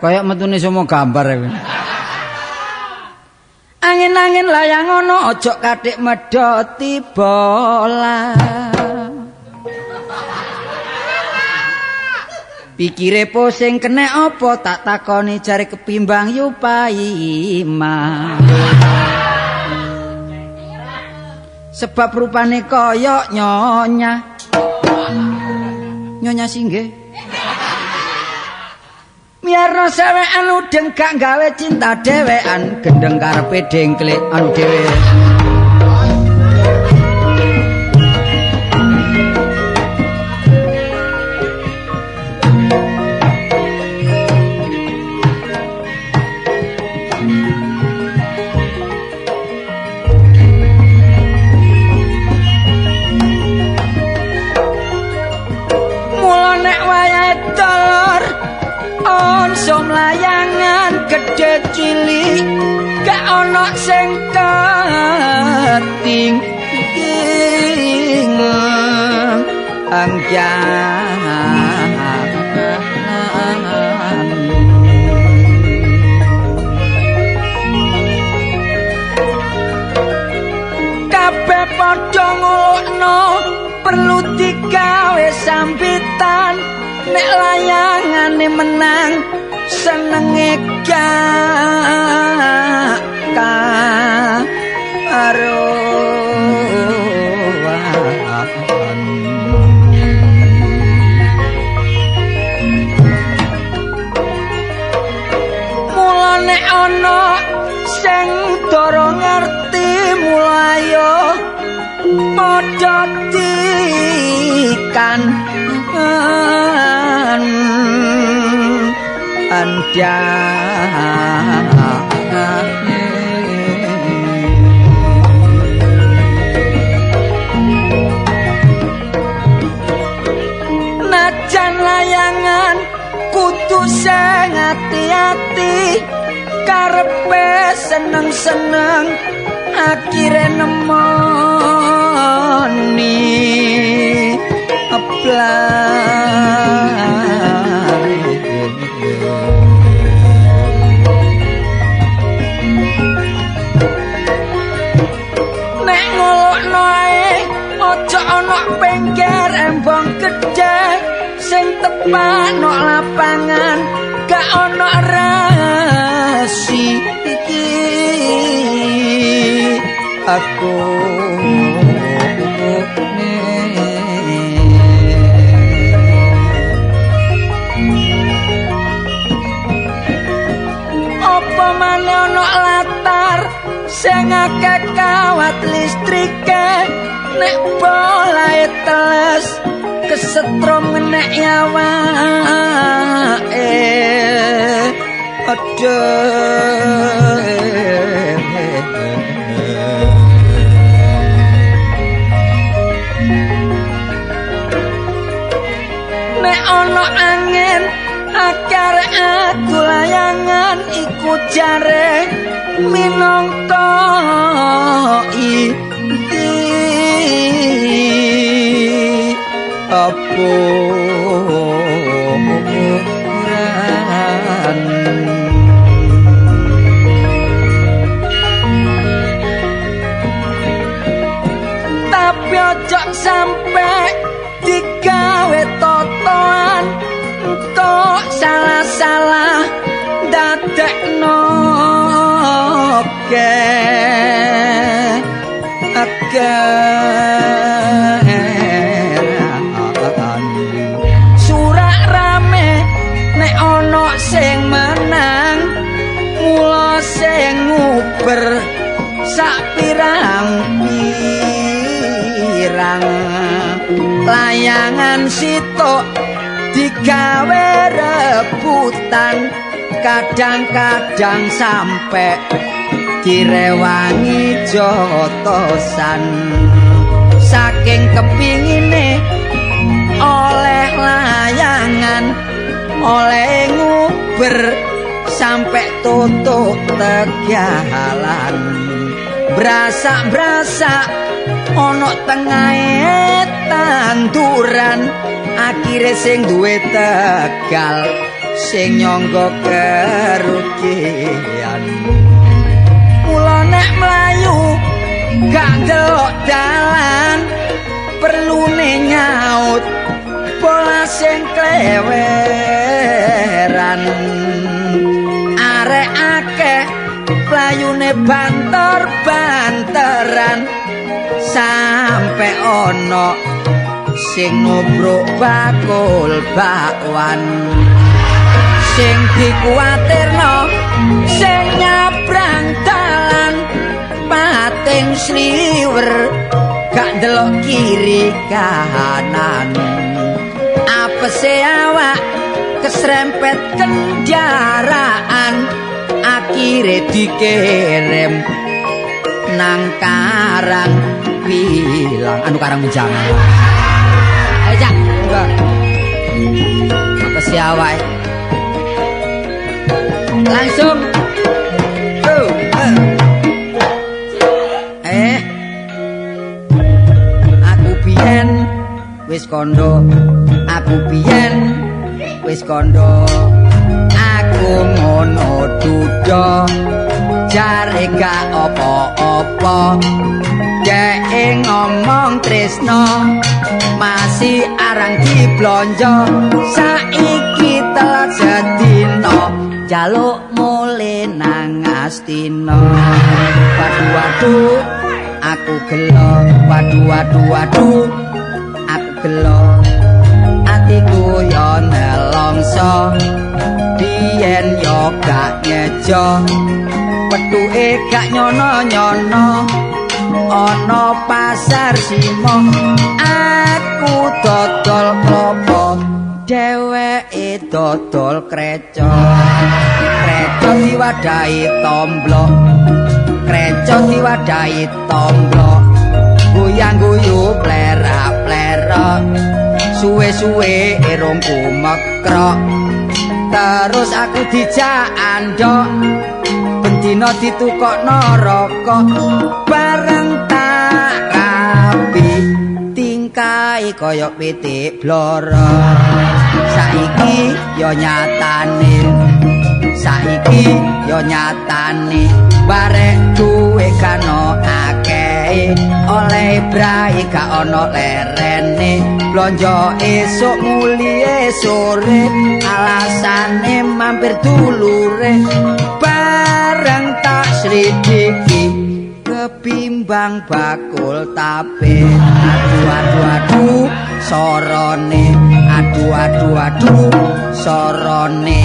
Kayak metune semua gambar iku. Angin-angin layang ana aja kathik medhoti bola. Pikire pusing kene apa tak takoni jare kepimbang yu paima. Sebab rupane kaya nyonya. Nyonya singgih. Miarno sewekan udeng gak gawe cinta dhewean, gendeng karepe dengklik anu dhewe. Mula nek wayahe dolor onsom layangan gedhe cilik gak ana sing keting kabeh padha ngolokno perlu digawe sambitan nek layangane menang senenge gak karuan. Mula nek ana sing dara ngerti mula ayo padha dikan najan layangan kudu sing ati-ati karepe seneng-seneng akhire nemoni nek ngolokno ae aja ana pengger embong gedhe sing tepak nok lapangan gak ana rasi iki aku. Apa maneh ana latar sing akeh kawat listrike nek bolae teles kesetrum nek awake nek ana angin akare aku layangan iku jare minangka iki apuran. Tapi ojo sampe digawe totoan kok salah-salah dadekno surak rame nek ana sing menang mula sing nguber sak pirang-pirang layangan sitok digawe rebutan kadang-kadang sampe direwangi jotosan saking kepingine oleh layangan oleh nguber sampe tutuk tegalan brasak-brasak ana tengahe tanduran akhire sing duwe tegal sing nyangga kerugian. Mula nek mlayu gak delok dalan, perlune nyaut bola sing kleweran. Arek akeh playune banter-banteran, sampe ana sing nubruk bakul bakwan. Sing dikuwatirno sing nyabrang dalan, pating sliwer gak ndelok kiri kanan. Apese awak kesrempet kendaraan, akhire dikirim nang karang pilang, anu karang menjangan. Ayo Cak, enggak. Apese awak langsung. Oh, eh. Aku biyen wis kondo, aku biyen wis kondo, aku ngono duda, jare gak apa-apa. Dheke ngomong tresno masih arang diblonjo, saiki telat sedina jaluk mule nang Astina. Waduh waduh aku gelo, waduh waduh waduh aku gelo, atiku yo nelongso, biyen yo gak ngejo, petuke gak nyono-nyono. Ana pasar simo aku dodol klopo, dheweke dodol kreco. Kreco diwadahi tomblok, kreco diwadahi tomblok, guyang-guyu plerak-plerok, suwe-suwe irungku mekrok. Terus aku dijak andhok, bendina ditukokno rokok, bareng tak rabi tingkahe kaya pitik bloro. Saiki ya nyatane, saiki ya nyatane, barek duwe kano akeh, oleh brai gak ono lerene, blonjo esuk mulihe sore, alasane mampir dulure, bareng tak sridiki kebimbang bakul tape. Aduh aduh aduh sorone, aduh aduh aduh sorone,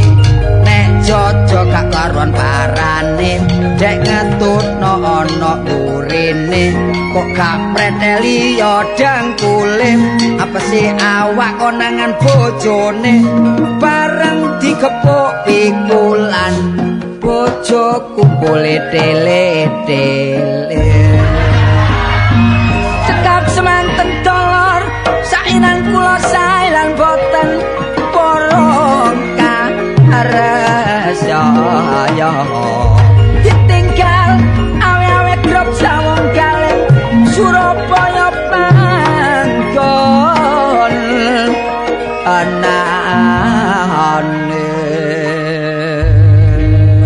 nek jojo gak karuan parane, dek ngetutno ana urine, kok gak preteli ya dengkule, apese awak konangan bojone, bareng digepuk pikulan bojoku boleh tele-tele. Cekap semanten dolor, sainan kula sailan boten porong karesaya. Ditinggal awe-awe grop sawong galeng Surabaya panggon anane.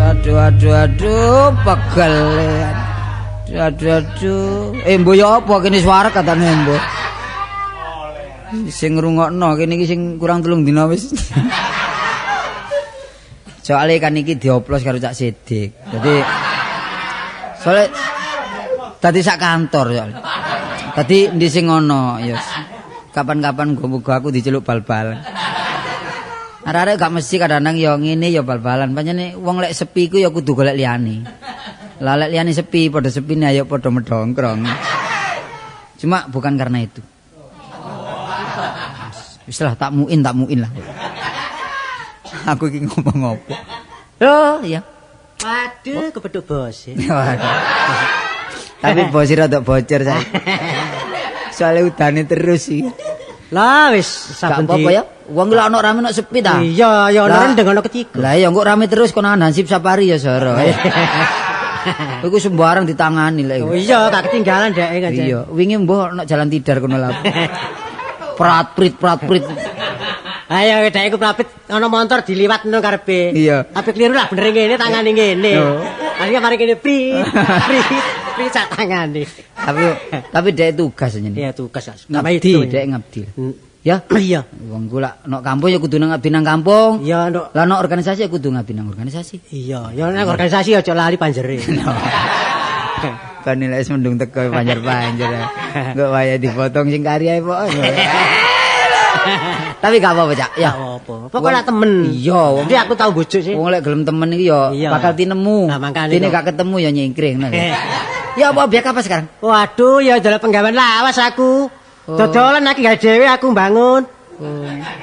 Aduh aduh aduh pegel. Aduh aduh aduh. Mbo ya apa kene suara katane mbo. Sing ngrungokno kene iki sing kurang 3 dina wis. Soale kan iki dioplos karo Cak Sidik. Dadi soale dadi sak kantor soale. Dadi endi sing ngono ya. Kapan-kapan muga aku diceluk bal-balan. Arek-arek gak mesti kadang-kadang ya ngene ya bal-balan. Pancene wong lek sepi ku ya kudu golek liyane. Lah lek liyane sepi padha sepine ayo padha medongkrong. Cuma bukan karena itu. Wis lah tak muin lah. Aku iki ngomong apa? Oh, iya. Waduh, kepethuk bos. Waduh. Tapi bos rada bocor saiki. Soale udane terus iki. Lah wis saben di... apa ya? Wong lek ana rame nek sepi ta. Iya, ya ana rendeng ana ketiga. Lah iya engko rame terus kono hansip safari ya Soro. Iku sembarang ditangani lek. Oh iya, gak ketinggalan dhek kan. Iya, wingi mbuh ana jalan tidar kono lha. Prat prit prat prit. Ayo wedake iku prapit ana montor diliwat ngono karepe. Iya. Tapi keliru lah bener ngene tangane ngene. Oh. Akhirnya mari ngene prit prit prit sak tangane. Tapi dhek tugas jenenge. Iya tugas lah. Ngabdi dhek ngabdi. Ya. Iya. Wong ku lak nok kampung ya kudu nang ngabdi nang kampung. Iya, Nduk. Lah nok organisasi ya kudu ngabdi nang organisasi. Iya, ya nang organisasi aja lali panjere. Kan nilai wis mendung teko panjer-panjer. Engko wayahe dipotong sing kari ae pok. Tapi gak apa-apa, Cak. Ya. Ya apa. Pokoke lak temen. Iya, wong Jadi aku tau bojo sih. Wong lek gelem temen iki ya Iya. bakal tinemu. Nah, makane Dene kok. gak ketemu ya nyingkring ngono lho. Ya apa biak apa sekarang? Waduh, ya dalam penggawean lawas aku. Oh. Dodolan aku gawe dhewe aku bangun.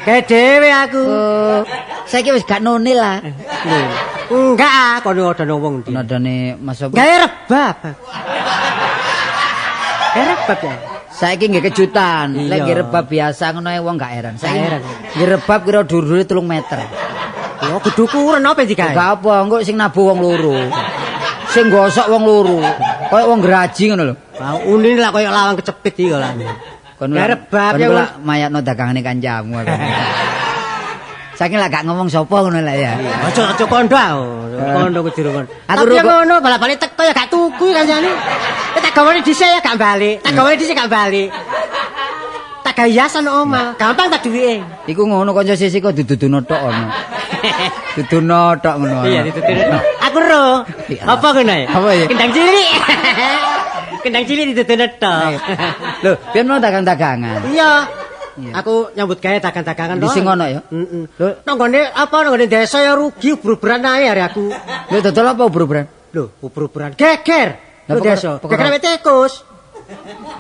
Gawe dhewe aku. Oh, saiki wis gak none lah. Lho. Enggak ah, kono ada wong ndi. Nadane Mas apa? Gawe rebab. Gawe rebab ya. Saiki nggih kejutan. Iya. Lek nggih rebab biasa ngono ae wong gak heran. Saiki Gak heran. nggih rebab kira dhuwure 3 meter. Ya kudu kuren apa digawe? Gak apa, engko sing nabuh wong loro. Sing gosok wong loro. Kayak wong geraji ngono lho. Lah unine lah koyo lawang kecepit iki kok lah. Kon Gawe rebab kon ya, lak mayatno dagangane kancamu aku. Saiki lak gak ngomong sapa ngono lak ya. Aja aja kondo aku. Kondo kudu dirungokno. Aku Tapi ya rungok- ngono bala-bali teko ya gak tuku kancane. Eh tak gawane dhisik ya gak balik. Tak gawane dhisik gak balik. Tak gawe hiasan omah. Gampang tak duwike. Iku ngono kanca sisi kok diduduno tok ono. Duduno tok ngono. Iya ditutup. Aku ro. Iya. Apa ngono ya? Apa ya? Kendang cilik. Kendang cilik ditutup tok. Lho, biyen mau dagang-dagangan. Iya. Iya. Aku nyambut gawe dagang-dagangan Di sing ono ya? Heeh. Lho. Nang nggone apa nang nggone desa ya rugi ubur-uburan ae hari aku. Lho dodol apa ubur-uburan? Lho, ubur-uburan geger. Lah, Lho desa. perkara- Geger wit tikus.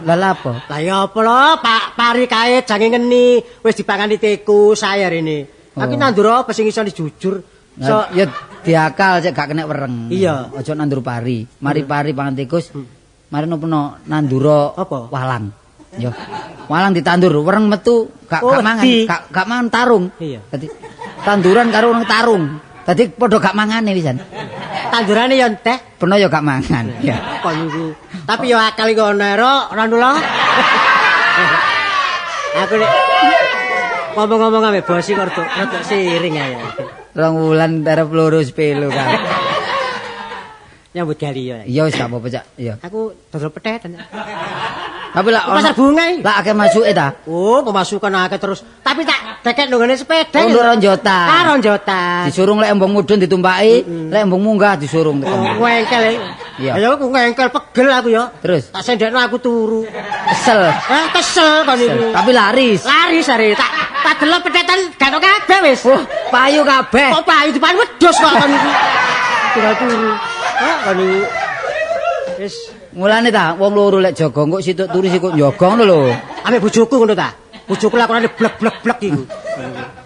Lah lha apa? Lah ya apa lho, Pak pari kae jange ngeni, wis dipangani tikus ae hari ini. Aku Oh. nandur apa sing iso dijujur. So, Nah, ya diakal cek gak kena wereng. Iya. Aja nandur pari. Mari pari pangan tikus. Mari nopo no nandura Apa? walang. Yo. Walang ditandur, wereng metu gak Oh, gak mangan, wedi. gak mangan tarung. Iya. Dadi tanduran karo wong tarung. Dadi padha gak mangane pisan. tandurane ya entek. Peno ya gak mangan. Ya. Kok niku. Tapi ya akal iku ono ero, ora nula. Aku nek ngomong-ngomong ambek bos iki kok rada siring ae. Rong wulan terep loro sepelo kan. Nyambut gawe ya. Iya wis gak apa-apa, Cak. Iya. Aku dodol petheten. Tapi lah Pasar bunga iki. Lah akeh masuke ta. Oh, pemasukan akeh terus. Tapi tak dekek nang ngene sepeda. Oh, ronjotan. Ah, ronjotan. Disurung lek embung mudhun ditumpaki, lek embung munggah disurung tekan. Oh, ngengkel. Iya. Ya aku ngengkel pegel aku ya. Terus? Tak sendekno aku turu. Kesel. Eh, kesel kon iku. Tapi laris. Lari sare tak tak delok petheten gak ono kabeh wis. Wah, payu kabeh. Kok payu depan wedhus kok kon iku. Tinggal turu. Ah, kon iku. Wis Mulane ta wong loro lek jaga engko situk turu sikuk njaga ngono lho. ambek bojoku ngono ta. Bojoku lakonane blek-blek-blek iku.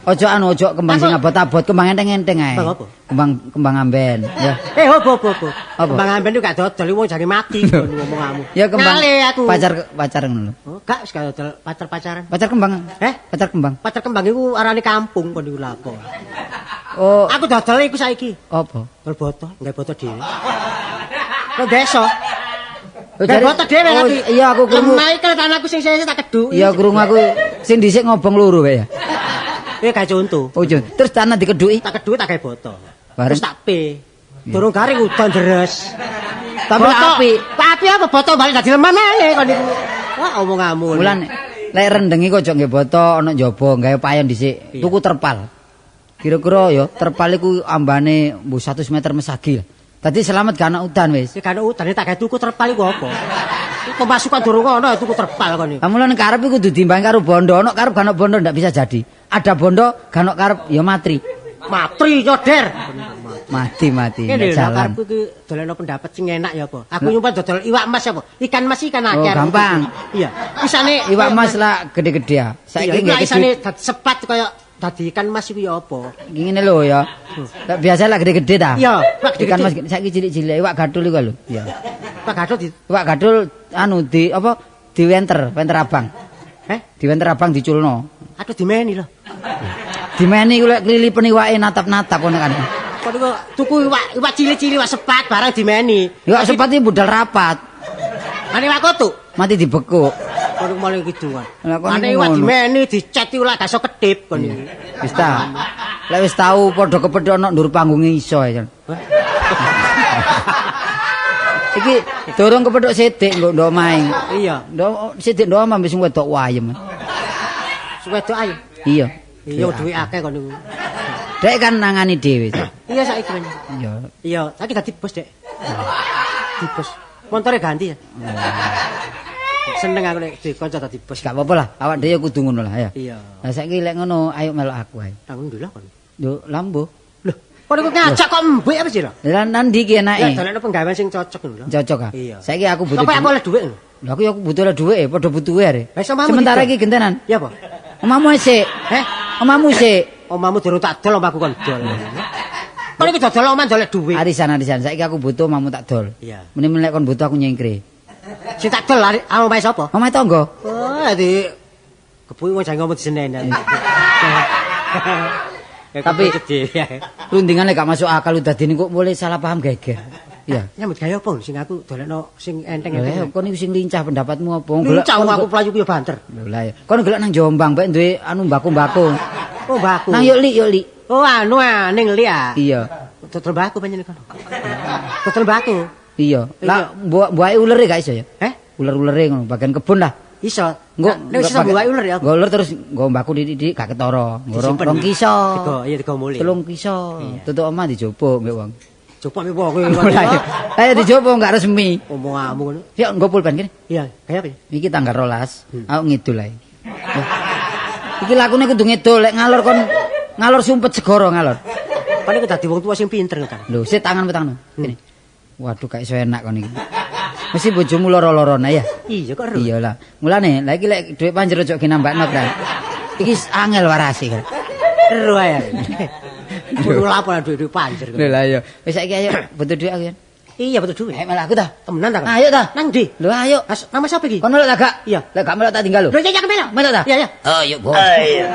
Ojo anu ojo kembang sing abot-abot, kembang enteng-enteng ae. Kembang apa? Kembang kembang amben. Ya. Eh, opo opo opo. Apa? Kembang amben itu gak dodol wong jane mati ngono ngomongamu. Ya kembang Ngale aku. pacar pacar ngono lho. Oh, gak wis gak dodol pacar-pacaran. Pacar kembang. Eh? Pacar kembang. Pacar kembang iku arane kampung kon iku lapo. Oh, Aku dodol iku saiki. apa? Dodol botol, gawe botol dhewe. Kok desa. Oh, Gawe botol dhewe oh, aku. Iya aku krungu. Lemah iki tanahku sing sesuk tak keduki. Iya krungu aku sing dhisik ngobong loro kae ya. Kowe gak contoh. Oh, Jun. Terus tanah dikeduki. Tak keduki tak gawe botol. Bareng. Terus tak pe. Durung garing udan deres. Tapi lak apik. Api apa botol balik dadi lemah maneh kon iku. Wah, omongamu. Mulane lek rendeng iku aja nggih boto ana njaba gawe payon dhisik. Iya. Tuku terpal. Kira-kira ya terpal iku ambane mbuh 100 meter mesagi. Dadi selamat gak ana udan wis. Sing kan udane tak gawe tuku terpal iku apa? Iku pemasukan durung ono tuku terpal kon iku. Lah mulane karep iku kudu diimbangi karo bondo. Ono karep gak ono bondo ndak bisa jadi. Ada bondo gak ono karep ya matri. Matri nyoder. Mati mati Kene ndak lho jalan. karepku iki doleno pendapat sing enak ya apa? Aku nyumpah dodol iwak mas apa? Ikan mas ikan Oh, akeh. gampang. Iya. Isane Iwak mas lah gede-gede ya. Saiki Saiki nggih isane dadi sepat kaya dadi ikan mas iku ya apa? Ngene lho ya. Lah biasa lah gede-gede ta. Iya, iwak gede-gede. Ikan mas saiki cilik-cilik iwak gadul iku lho. Iya. Pak Gadot di Iwak gadul anu di apa diwenter, wenter abang. Eh, Diwenter abang diculno. aduh dimeni lho. Dimeni iku lek klilipen iwake natap-natap ngono kan. Kok niku tuku iwak iwak cilik-cilik iwak sepat barang dimeni. Iwak sepat iki budal rapat, Ane iwak kotuk. mati dibekuk. Kon maling kidungan. Lah, kon Ane iku iwak ngono. dimeni dicet iku lak gak iso kedip kon iki. Wis ta. Lek wis tau padha kepethuk ana ndur panggunge iso ya. Iki durung kepethuk sithik nggo ndok omahe. Iya. Ndok sithik ndok omah wis wedok wayem. Wedok ayo. Iya. Iya duwe akeh kon niku. Dek kan nangani dhewe. Iya saiki men. Iya. Iya, saiki dadi bos, Dek. Di bos. Montore ganti ya. Seneng aku nek duwe kanca dadi bos. Gak apa-apa lah, awak dhewe kudu ngono lah ya. Iya. Lah saiki lek ngono ayo melok aku ae. Tanggung dulu kon. Yo lambo. Loh, kon iku ngajak kok mbek apa sih lho? Lah nandi ki Ya enake. dolekno penggawean sing cocok lho. Cocok ah. Iya. Saiki aku butuh. Apa aku oleh dhuwit lho? Lah aku ya aku butuh oleh dhuwit, padha butuhe are. Lah, iso omamu Sementara didol. iki gentenan. Ya apa? Omamu sik. Heh, Omamu sik. omamu durung tak dol, omaku kon dol. Kon iki dodol omah dolek dhuwit. Arisan-arisan saiki aku butuh omamu tak dol. Iya. Meni lek kon butuh aku nyengkre. Sing tak dol lari omahe sapa? Omahe tangga. Oh, di kepuki wong jangan ngomong disenen. Tapi- Rundingane gak masuk akal udah dene kok mulai salah paham geger. Iya. Nyambut gawe apa sing aku dolekno sing Lah enteng-enteng. kon iku sing lincah pendapatmu apa? Wong golek Lincah wong aku playu ku ya banter. Lho lah ya. Kon golek nang Jombang bae duwe anu mbako-mbako. Oh, mbakku. Nang yuk li yuk li. Oh, anu ning li ah. Iya. Dodol mbakku panjenengan kono. Dodol mbakku. Iya. Lah mbuake ulere gak iso ya? Eh? Uler-ulere ngono bagian kebun lah. Iso. Engko Nek iso mbuake uler ya. Nggo uler terus nggo mbakku didik-didik gak ketara. Nggo Disimpen. rong kiso. Tiga, iya tiga muli. Telung kiso. Tutuk omah dijupuk mbek wong. Jupuk mi wong. Lah iya. Ayo dijupuk gak resmi. Omonganmu ngono. Yuk nggo pulpen kene. Iya, kaya apa ya? Iki tanggal 12, aku ngidul ae. Loh. Iki lakune kudu ngidul lek ngalor kon ngalor sumpet segara ngalor. Kon iku dadi wong tua sing pinter kan. Lho, sik tanganmu tanganmu. Kene. Waduh gak iso enak kon iki. Mesti bojomu loro-lorone ya. Iya kok ero. Iya lah. Mulane lha iki lek dhuwit panjer ojo ginambakno, Bran. Iki angel warase kan. Ero ae. Kudu lapo lah duit-duit panjer. Lho lah iya. Wis saiki ayo butuh dhuwit aku ya. Iya betul duit. Ayo malah aku ta. Temenan ta? kon? Ayo ta. Nang ndi? Lho ayo. As, nama sapa iki? Kon melok ta gak? Iya. Lek gak melok tak tinggal lho. Lho iya iya melok. Melok ta? Iya iya. Ayo, Bos. Ayo.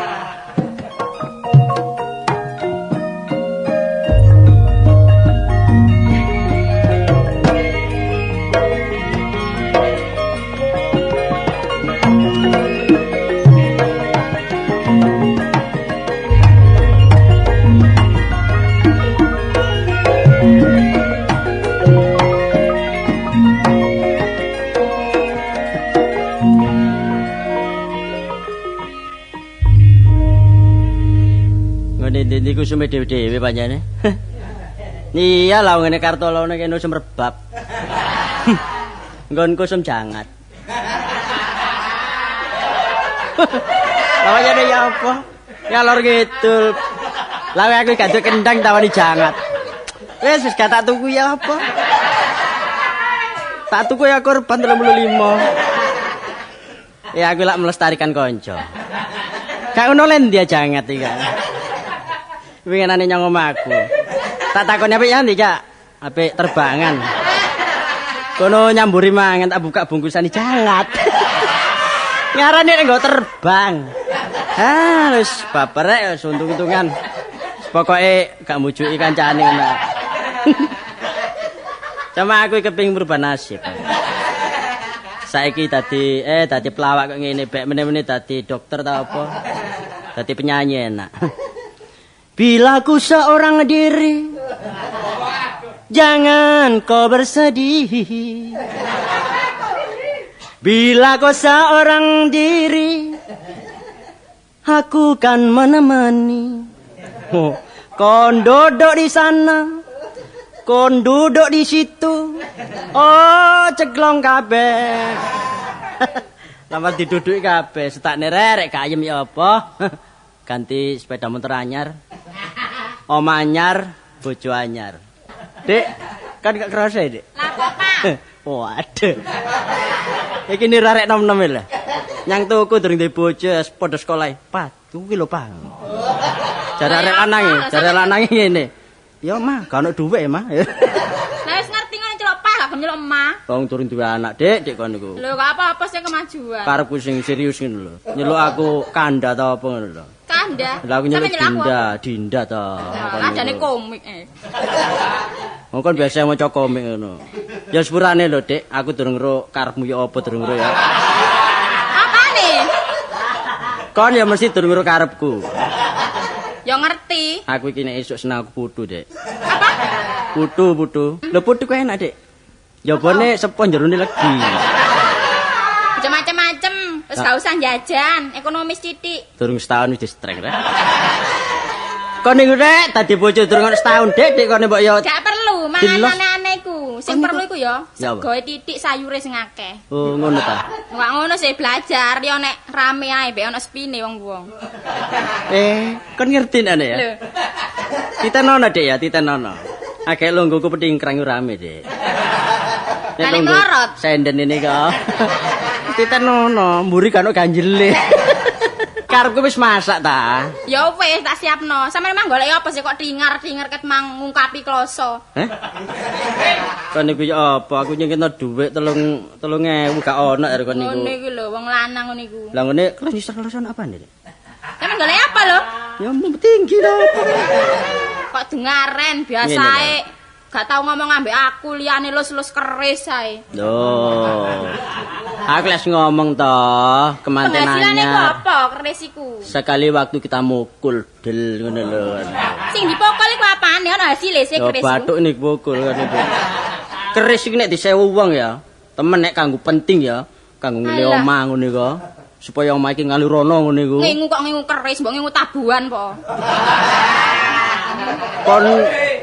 Ngene ndi ku sume dhewe-dhewe pancene. Iya lah ngene Kartolone kene sumrebab. Nggonku sum jangat. Lah pancene ya apa? Ngalor ngidul. Lah aku gak duwe kendang tawani jangat. Wis wis gak tak tuku ya apa? Tak tuku ya korban 35. Ya aku lak melestarikan kanca. Gak ngono len dia jangat iki kan. Winginane nyang omahku. Tak takoni apik ya ndi, Cak? Apik terbangan. Kono nyamburi mangan tak buka bungkusan jangat. Ngarane nek nggo terbang. Ah, wis baper rek wis untung-untungan. Pokoke gak mujuki kancane ngono. Sama aku kepingin merubah nasib. Saiki dadi dadi pelawak kok ngene bek meneh-meneh dadi dokter ta apa. Dadi penyanyi enak. Bila ku seorang diri, jangan kau bersedih. Bila kau seorang diri, aku kan menemani. Oh, kon duduk di sana, kon duduk di situ. Oh, ceglong kabeh. Lama diduduki kabeh, setakne rerek gak ayem ya apa. Ganti sepeda motor anyar. Oma anyar, bojo anyar. Dik, kan gak kerasa ya, Dik? Lah kok, Pak? Waduh. Iki niru arek nom-nom lho. Nyang tuku durung duwe bojo wis padha sekolah. Pak, tuku ki lho, Pak. Jare arek lanang, jare lanang ngene. Ya, Mah, gak ono dhuwit, Mah. Lah wis ngerti ngono celok Pak, gak gelem nyelok Emah. Wong durung duwe anak, Dik, Dik kon niku. Lho kok apa-apa sing kemajuan. Karepku sing serius ngono lho. Nyeluk aku kanda ta apa ngono lho. Kanda. Lah aku nyeluk Sampe nyeluk aku Dinda, apa? Dinda ta. Lah adane komik eh. Wong kon biasa maca komik ngono. Ya sepurane lho, Dik, aku durung ro karepmu ya apa durung ro ya. Kon ya mesti durung nguruk karepku. Ya ngerti. Aku iki nek esuk seneng aku putu, Dek. Apa? Putu, putu. Lho putu ku enak, Dek. Jabone sepo jerone legi. Aja macem-macem. Wis gak usah jajan, ekonomis titik. Durung setahun wis distreng, Rek. Kon niku Rek, dadi bojo durung ono setahun, Dek, Dek kon mbok yo. Gak perlu mangan Dilos. aneh-aneh iku. Sing Kon perlu iku ya Ya apa? segoe titik sayure sing akeh. Oh, ngono ta. Enggak ngono sih belajar yo nek rame ae mbek ono sepine wong-wong. Kon ngerti nek ya? Lho, Titenono, Dek ya, titenono. Akeh lungguhku petingkrang iku rame, Dek. Lah, nek melorot? Senden ini kok. Titenono, mburi kan ono ganjele. Karepku wis masak ta. ya wis tak siapno. Sampeyan emang golek apa sih kok tingar-tingar ket mang ngungkapi kloso. Heh? Kon niku ya apa? Aku nyengketno dhuwit 3.000 gak ono arek kon niku. Ngono iku lho, wong lanang ngono iku. Lah ngene kloso-kloso apa nih? Sampeyan golek apa lho? Ya tinggi lho. Kok dengaren biasae gak tau ngomong ambek aku liyane lus-lus keris ae. Lho. Aku les ngomong toh, kemanten Penghasilan iku anyar. apa keris iku? Sekali waktu kita mukul del ngono lho. Sing dipukul iku apane ono hasile sih Yo keris iku. bathuk nih pukul kan iku. Keris iki nek disewu wong ya, temen nek kanggo penting ya, kanggo ngene Alah. omah ngono iku. Supaya omah iki ngalir rono ngono iku. Ngingu kok ngingu keris, mbok ngingu tabuhan po. Kon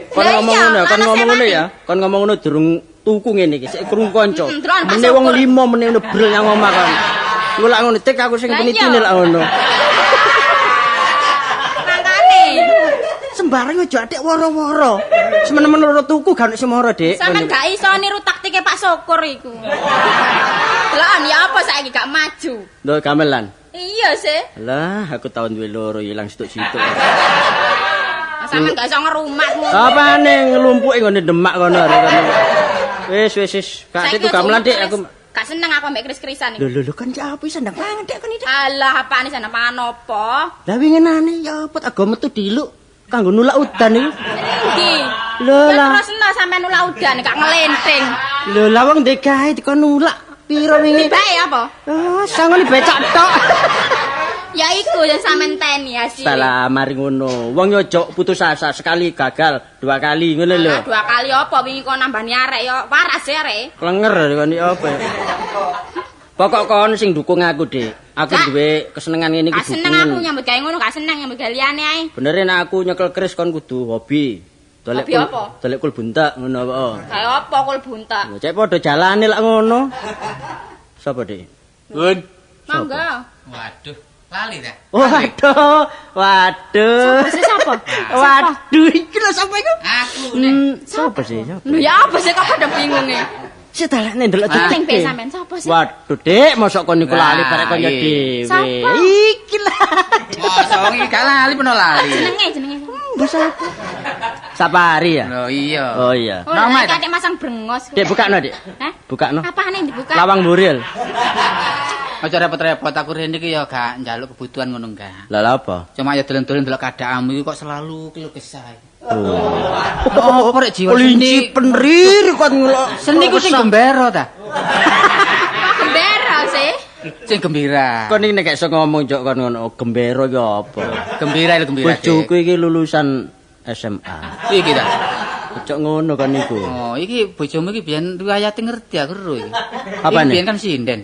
kon Lah ngomong iya, ngono ya, kon ana ngomong ngono sewani. ya. Kon ngomong ngono durung tuku ngene iki, sik krungu kanca. Delok Pak Mene wong Syukur. limo mene ngono brel nang omah kon. Iku lak ngono tik aku sing Lah iya. penitine lak ngono. Mangkane. Sembarang aja adik woro-woro. Semen-men loro tuku gak ono sing moro, Dik. Sampeyan gak iso niru taktike Pak Syukur iku. Delokan ya apa saiki gak maju. Lho gamelan. Iya sih. Lah, aku tahun duwe loro ilang situk-situk. Sampeyan gak iso ngerumat ngono. Apane nglumpuke nggone Demak kono arek kono. Wis wis wis, gak Saiki tuku aja gamelan, Dik, keris. aku. Gak seneng aku ambek keris-kerisan Lho iki. lho lho kan ya apa iso ndang pangan Dik kon iki. Alah, apane sana pangan apa? Lah winginane ya apa tak go metu diluk kanggo nulak udan iku. Endi? Lho Ya lah. terus no sampean nulak udan gak ngelenting. Lho lah wong ndek gawe dikon nulak piro wingi? Bae apa? Ah, sangone becak tok. Ya iku yang sampean teni hasilnya. Salah mari ngono. Wong yo ojo putus asa sekali gagal, dua kali ngono lho. Alah, dua kali apa wingi kon nambani arek ya waras ya arek. Klenger kon iki apa ya? Pokok kon sing dukung aku, Dik. Aku Gak. duwe kesenengan ngene iki Gak seneng aku dukungan. nyambut gawe ngono, gak seneng nyambut gawe liyane ae. Bener nek aku nyekel keris kon kudu hobi. Dolek Hobi apa? Dolek kul buntak ngono apa. Gawe apa kul buntak. Lho, Cek padha jalane lak ngono. Sapa, Dik? Bun. Monggo. Waduh, lali ta? Waduh, waduh. Sapa sih sapa? Waduh, iki lho sapa iku? Aku nek. Sapa sih? Sapa? Lho ya apa sih kok padha bingung e? Sik dalane ndelok Ah. Ning pe sampean sapa sih? Waduh, Dik, mosok kon niku lali Lah, barek kon ya iya. dhewe. Sapa? Iki lah. Mosok wong iki gak lali peno lali. Jenenge jenenge. Mbok sapa? Sapari ya? Lho iya. Oh iya. Oh, Nama lha ta? iki masang brengos. Dik bukakno, Dik. Hah? Bukakno. Apane dibuka? Lawang buril. Aja repot-repot aku rene iki ya gak njaluk kebutuhan ngono enggak. Lah lha apa? Cuma ya dolen-dolen delok keadaanmu iki kok selalu keluh kesah. Oh, Apa rek jiwa Kelinci seni? penrir kon ngelok. Seni ku sing gembira ta? Kok gembira sih? Sing gembira. Kon iki nek gak iso ngomong jok kon ngono, gembira iki apa? Gembira lho gembira. Dik. Bojoku iki lulusan SMA. Iki ta. Cok ngono kon niku. Oh, iki bojomu iki biyen riwayate ngerti aku ro iki. Apane? Iki biyen kan sinden.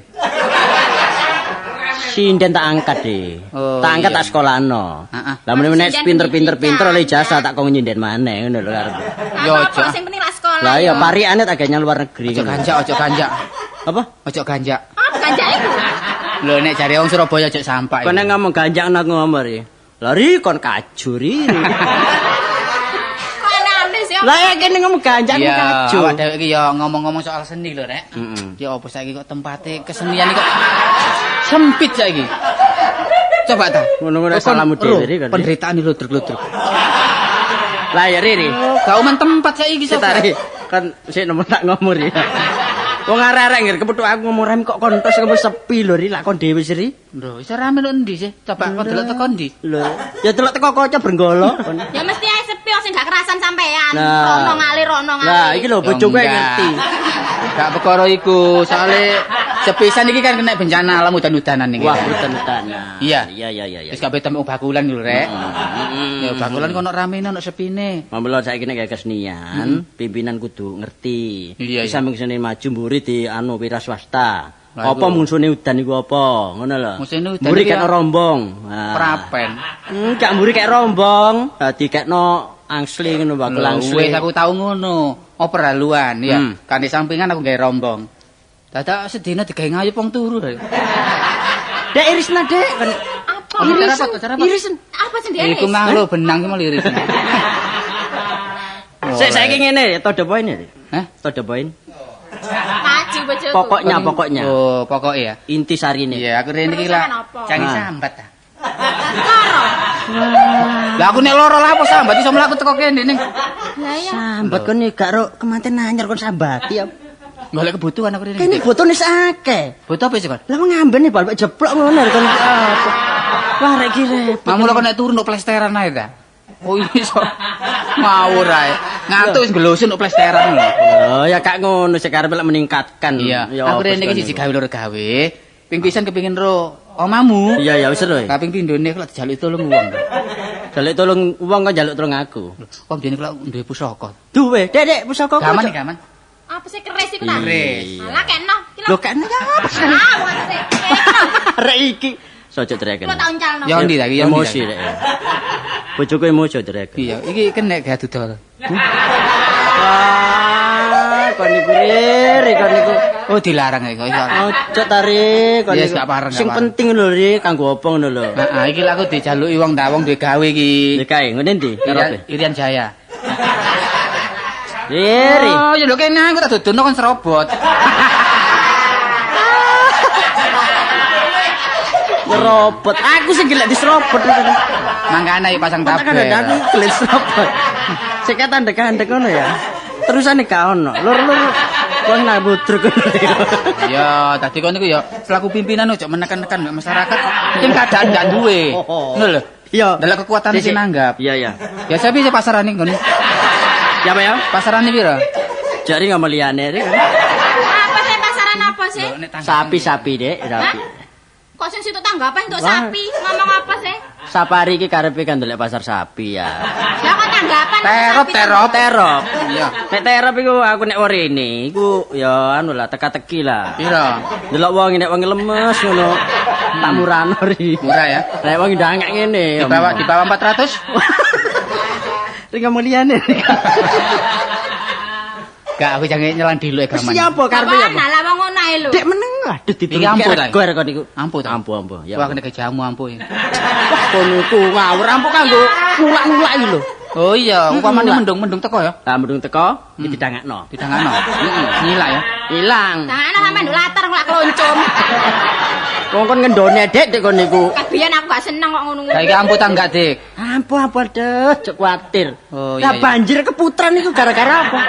Sinden tak angkat deh. Oh, tak angkat iya. tak sekolahno. Heeh. Lah meneh nek Sinden pinter-pinter pendidikan. pinter oleh ijazah tak kon nyinden maneh ngono lho karepe. Yo, Apa aja. sing penting lak sekolah. Lah iya ya. parikane tak gawe nyang luar negeri. Ojo ngono. ganjak, ojo ganjak. Apa? Ojo ganjak. Apa ganjak iku? Lho nek jare wong Surabaya ojo sampak. Kon nek ngomong ganjak aku ngomong ri. Lari kon kajuri. Kok aneh sih? Lah ya kene ngomong ganjak Iya, kaju. awak dhewe iki ya ngomong-ngomong soal seni lho, Rek. Heeh. Ya apa saiki kok tempate kesenian iki kok sempit saiki. Coba ta. Ngono-ngono Kon salahmu ro, dhewe, Ri, kan. Penderitaan iki ludruk-ludruk. Lah ya Ri. Ri. Oh, gak uman tempat saiki Sik sapa. ta, Ri. Kan sik nemen tak ngomong Ri. Wong arek-arek ngger kepethuk aku ngomong rem kok kontos kamu sepi lho Ri, lak kon dhewe sih Ri. Lho, iso rame lho endi sih? Coba kon delok teko endi? Lho, ya delok teko kaca brenggolo. Ya mesti ae sepi wong sing gak kerasan sampean. Nah. Rono ngalir rono ngalir. Lah iki lho Ya bojoku yang enggak. ngerti. Gak perkara iku, soalé Sepisan iki kan kena bencana alam udan-udanan iki. Wah, udan-udanan. Iya. Iya. Wis kabeh temuk bakulan lho, Rek. Ya bakulan kono ramene ono sepine. Mamelo saiki nek gawe kesenian, pimpinan kudu ngerti. Iya, Di samping kesenian maju mburi di anu wira swasta. Lah, Apa iku. mungsune udan iku apa? Ngono lho. Munsune udan mburi iki kekno ya. rombong. Nah. Prapen. Gak mburi kek rombong. Dadi kekno angsli ngono bakul Lho, angsli. wis aku tau ngono. Oh perhaluan ya. Kan di sampingan aku gawe rombong. Dadak sedina digawe ngayup wong turu. Dek irisna, Dek. Kan Apa? Irisan, acara apa? Irisan. Apa sing diiris? Iku mang lho benang ki mau liris. Sik saiki ngene, to the point ya. Hah? To the point. Maju bojoku. Pokoknya, pokoknya. Oh, pokoke ya. Inti sarine. Iya, aku rene iki lah. Perusahaan apa? Jangan Ah. sambat ta. Loro. Lah aku nek loro lah apa sambat iso mlaku teko kene ning Lah iya. Sambat kon iki gak ro kemanten anyar kon sambati ya. golek kebutuhan aku rene. Kene botone wis akeh. Butuh apa sih, Kon? Lah wong ngambene bal jeplok ngono lho kon iki apa. Wah rek iki repot. Mamu kok nek turu nduk plesteran ae ta. Oh iso. Ngawur ae. Ngantuk wis nggelosun nduk plesteran lho. Oh ya gak ngono sik karepe lek meningkatkan. Iya, Ya, aku apa rene iki sekali. siji gawe loro gawe. Ping pisan kepengin ro omamu. Iya ya wis lho. Kaping pindhone kok dijaluki tolong wong. Jaluk tolong wong kok njaluk tolong aku. Wong biyen kula duwe pusaka. Duwe, Dek, Dek, pusaka kok. Gaman gaman. Apa sih keris iku ta? Keris. Alah kena. Ki lho. Lho kene ya apa sih? Ah, wong sik. Kena. Rek iki. Sojo teriakan. Kula tak uncalno. Ya ndi ta iki ya ndi ta Emosi iki? rek. Bojoku emosi teriakan. Iya, iki kena gak dodol. Wah, kon niku ri, kon niku. Oh dilarang iki kok. Ojo tarik kon Yes, niku. gak pareng, gak Sing pareng. penting lho ri kanggo apa ngono lho. Heeh, iki lha aku dijaluki wong ta wong duwe gawe iki. Ya kae ngene ndi? Irian, Karepe? Irian Jaya. Ri. Oh, ya lho kene aku tak dodono kon serobot. Nyerobot. Aku sing gelek diserobot. Mangkane ayo pasang Tak tabel. kan aku gelek diserobot. Sik kandhek-kandhek ngono ya. Terusane gak ono. Lur-lur kon nang budruk ngono ya. Ya, tadi kon niku ya selaku pimpinan ojo menekan-nekan mbek masyarakat sing keadaan gak duwe. Ngono lho. Iya. Delok kekuatan sing nanggap. Iya, iya. Ya sapi sih pasarane nggon. Ya apa ya? Pasarane piro? Jari ngomong liyane ri. Apa sih pasaran apa sih? Sapi-sapi, Dek, sapi. Kok sing situ tanggapan untuk Wah. sapi? Ngomong apa sih? Sapari iki karepe kan ndelok pasar sapi ya. Lah kok tanggapan Terop, sapi terop. Terop. Iya. Nek terop iku aku nek rene iku ya anu lah teka-teki lah. Piro? Delok wong nek wong lemes ngono. Tak murano ri. Murah ya. Nek wong ndangak ngene. Di bawah 400? Ri ngomong liyane. Gak aku jangan nyelang diluk gaman. Siapa karepe ya? Tanggapan lah wong ngono ae lho. Dek meneng aduh Iki ampuh ta? Gue kon niku. Ampuh ta? Ampuh ampuh. Ya. Wah kena jamu ampuh. ya. Wah kono iku ngawur ampuh kanggo nulak-nulak iki lho. Oh iya, upamane Nulak. mendung-mendung teko ya. Lah mendung teko iki didangakno. Didangakno. Nyilak ya. Ilang. Tangane sampean nduk latar kok kloncom. Wong kon ngendone Dek dek kon niku. Kabiyen aku gak seneng kok ngono-ngono. Lah iki ampuh ta enggak, Dik? Ampuh ampuh deh, cek kuatir. Oh, iya, Lah iya. banjir keputran iku gara-gara apa?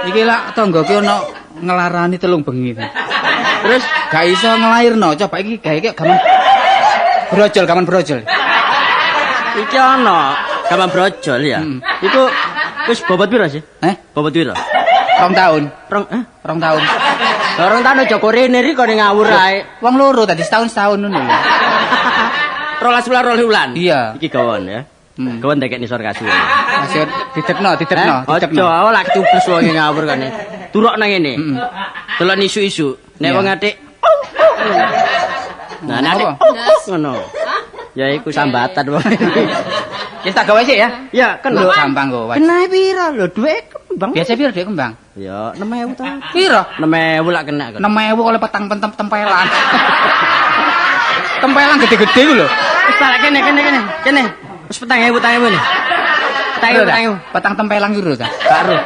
Iki lak tangga ki ono ngelarani telung bengi. Terus Gak iso nglairno, coba iki gawe iki gaman brojol, gaman brojol. iki ana gampang brojol ya. Iku wis bobot piro sih? Eh, Bobot piro? 2 tahun, Rong eh 2 tahun. Lah, rong tahun aja korene ri kon ngawur ae. Wong loro tadi setahun-setahun ngono lho. 12 bulan 2 bulan. Iya. Iki gawon ya. Gawon ndekek nisor kasur. Masih didekno, didekno, Ojo didekno. lak cubles wong ngawur kene. Turok nang ngene. Delok isu-isu. Nek Iya. wong atik Nah, nek atik Apa? ngono. Ya iku sambatan wong. Ya tak gawe sik ya. Ya, kan lho. Gampang kok. Kena piro lho dhuwit kembang. Biasa piro dhuwit kembang? Ya 6000 ta. Piro? 6000 lak kena kan. 6000 oleh petang pentem tempelan. Tempelan gede-gede ku lho. Wis tak kene kene kene. Kene. Wis 4000 4000 nih. 4000 4000. Petang tempelan ku lho ta. Karo.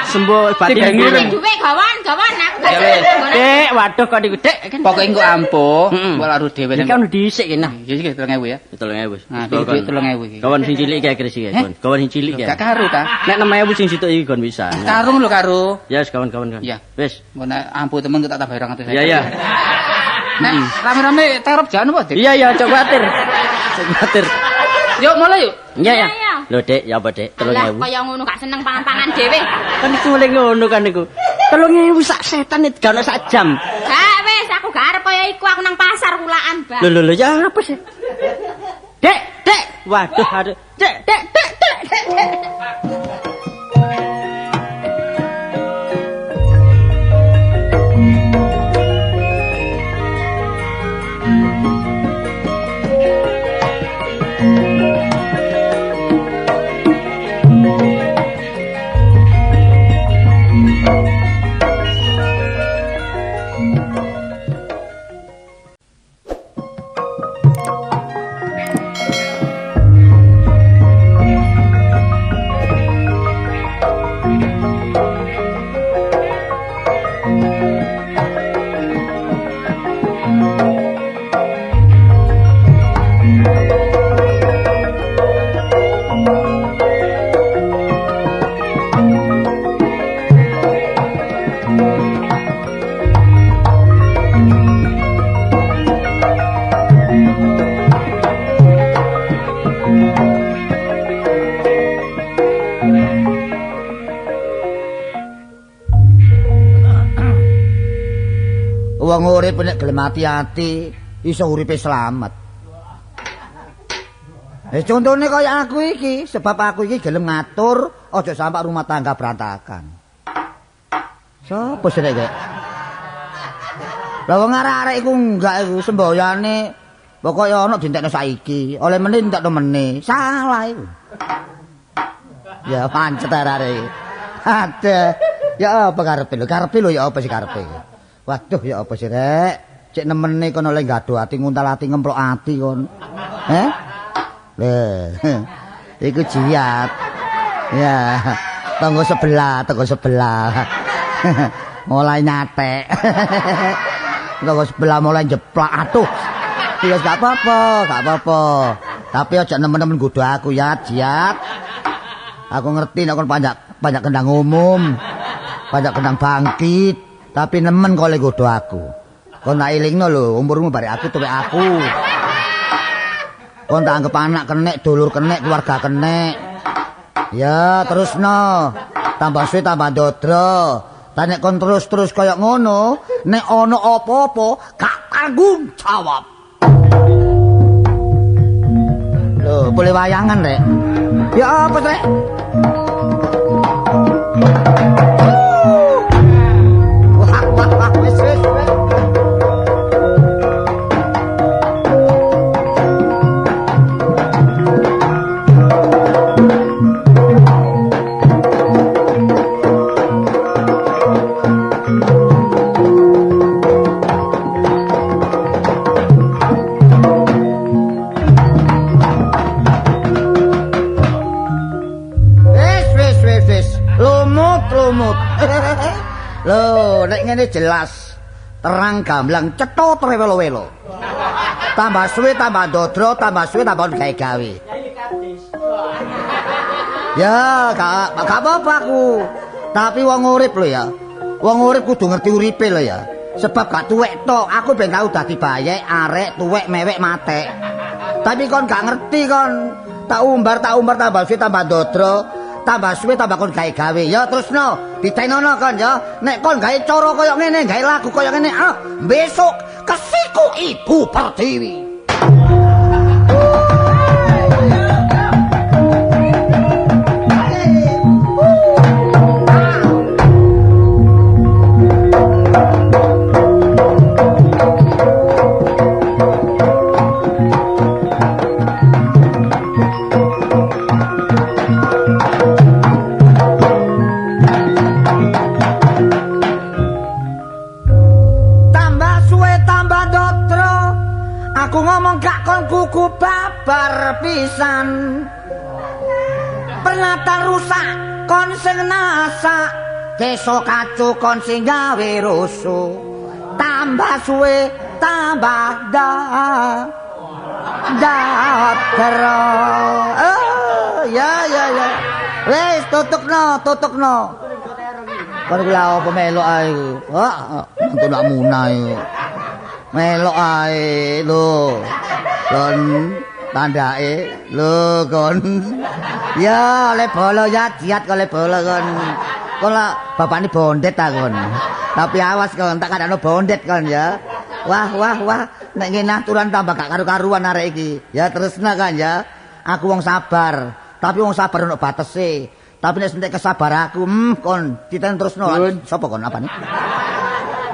Sembo batin. Sing ngirim. Duwe gawan, gawan aku gak Ya wis. seneng. Dek, waduh kok niku Dek. Kan. Pokoke engko ampuh, Mm-mm. engko lak ru dhewe. Iki kan dhisik ki nah. Ya iki 3000 ya. 3000 wis. Nah, iki duit 3000 iki. Kawan sing cilik iki akhir sih, Eh? kawan. Kawan sing cilik ya. Gak karo ta? Nek 6000 sing situk iki kon bisa. Karung lho karo. Ya wis kawan kawan kawan. Iya. Wis. Engko nek ampuh temen tak tambah 200. Iya iya. Nek rame-rame terop jan apa, Dik? Iya iya, cok kuatir. Cok kuatir. Yuk mulai yuk. Iya ya. Iya, iya. Lho Dek, ya apa Dek? Alah 3000. kaya ngono gak seneng pangan-pangan dhewe. Kan iku mulai ngono kan iku. 3000 sak setan iki gak ono sak jam. Gak wis aku Ya iku aku nang pasar kulaan, Bang. Lho lho lho, ya apa sih? Dek, dek. Waduh, aduh. Dek, dek, dek, dek, dek. Wong urip nek gelem ati-ati iso uripe slamet. Contone kaya aku iki, sebab aku iki gelem ngatur aja sampak rumah tangga berantakan. Sopo sih nek? Lah wong arek-arek iku enggak iku semboyane pokoke ana dintekno saiki, oleh meneh entekno meneh. Salah iku. Ya pancet arek-arek iki. Aduh, ya apa karepe lho? Karepe lho ya apa sih karepe iki? Waduh ya apa sih rek? Cek nemene kono le gaduh ati nguntal ati ngemplok ati kon. Heh? Lho, iku jiat. Ya, tangga sebelah, tangga sebelah. Mulai nyatek. Tangga sebelah mulai jeplak atuh. Ya gak apa-apa, gak apa-apa. Tapi aja nemen-nemen nggodho aku ya, jiat. Aku ngerti nek kon panjak kendang umum, panjak kendang bangkit. Tapi nemen kok le nggodho aku. Kon tak elingno lho, umurmu barek aku tuwek aku. Kon tak anggap anak kenek, dulur kenek, keluarga kenek. Ya, terusno. Tambah suwe tambah ndodro. Ta nek kon terus-terus kaya ngono, nek ana apa-apa gak tanggung jawab. Lho, boleh wayangan rek. Ya apa rek? Lho, nek ngene jelas terang gamblang cetha trewelo-welo. Tambah suwe tambah ndodro, tambah suwe tambah gawe-gawe. Ya, gak apa-apa aku. Tapi wong urip lho ya. Wong urip kudu ngerti uripe lho ya. Sebab gak tuwek tok, aku ben tau dadi bayek, arek, tuwek, mewek, matek. Tapi kon gak ngerti kon. Tak umbar tambah suwe tambah ndodro. Tambah suwe tambah kon gawe-gawe. Ya terusno, ditenono kon ya. Nek kon gawe cara kaya ngene, gawe lagu kaya ngene, ah besok kesiku Ibu Pertiwi. Babar pisan pernatan rusak kon sing nasak desa kacu kon sing gawe rusuh tambah suwe tambah dadro. Oh ya ya ya wis tutukno kon kuwi apa melok ae iku mantu nak munah iku melok ae lho kon tandake lho kon ya oleh bolo ya jiat oleh bolo kon kon lak bapakne bondet ta kon tapi awas kon tak kandakno bondet kon ya Wah, wah, wah. Nek ngene aturan tambah gak karu-karuan arek iki. Ya tresna kan ya. Aku wong sabar, tapi wong sabar ono batese. Tapi nek sentek kesabar aku, kon titen terusno. Sapa kon apane?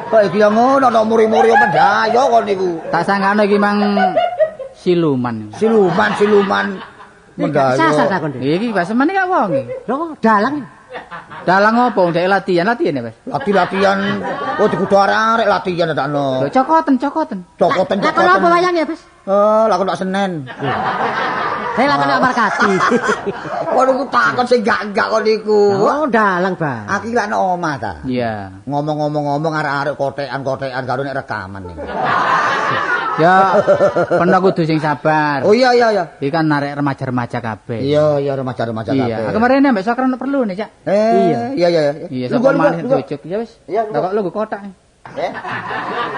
Kok iki ya ngono ana muri-muri mendayo kon niku. Tak sangkano iki mang siluman. Siluman, siluman mendayo. Sasar ta kon. Iki basemane gak wong. Lho dalang. Dalang opo ndek latihan, latihan ya, Mas? Lati-latihan, oh dikudu arek latihan ndakno. Lho cokoten, cokoten. Cokoten, Lakon apa cokoten. wayang ya, Bes? Eh, lakon tak Senen. Saya lakon Markati. Kon niku takon sing gak-gak kon niku. Oh, dalang, Bang. Aku iki lak nek omah ta. Iya. Ngomong-ngomong-ngomong arek-arek kotekan-kotekan karo nek rekaman niku. Ya, peno kudu sing sabar. Oh iya iya iya. Iki kan arek remaja-remaja kabeh. Iya iya remaja-remaja Iya. kabeh. Aku kemarin ambek Sokran perlu nih, Cak. Iya iya iya. Iya, Lu sapa gua, lu maneh gua. diujuk. Ya wis. Iya, Lah kok lu nggo kotak. Eh,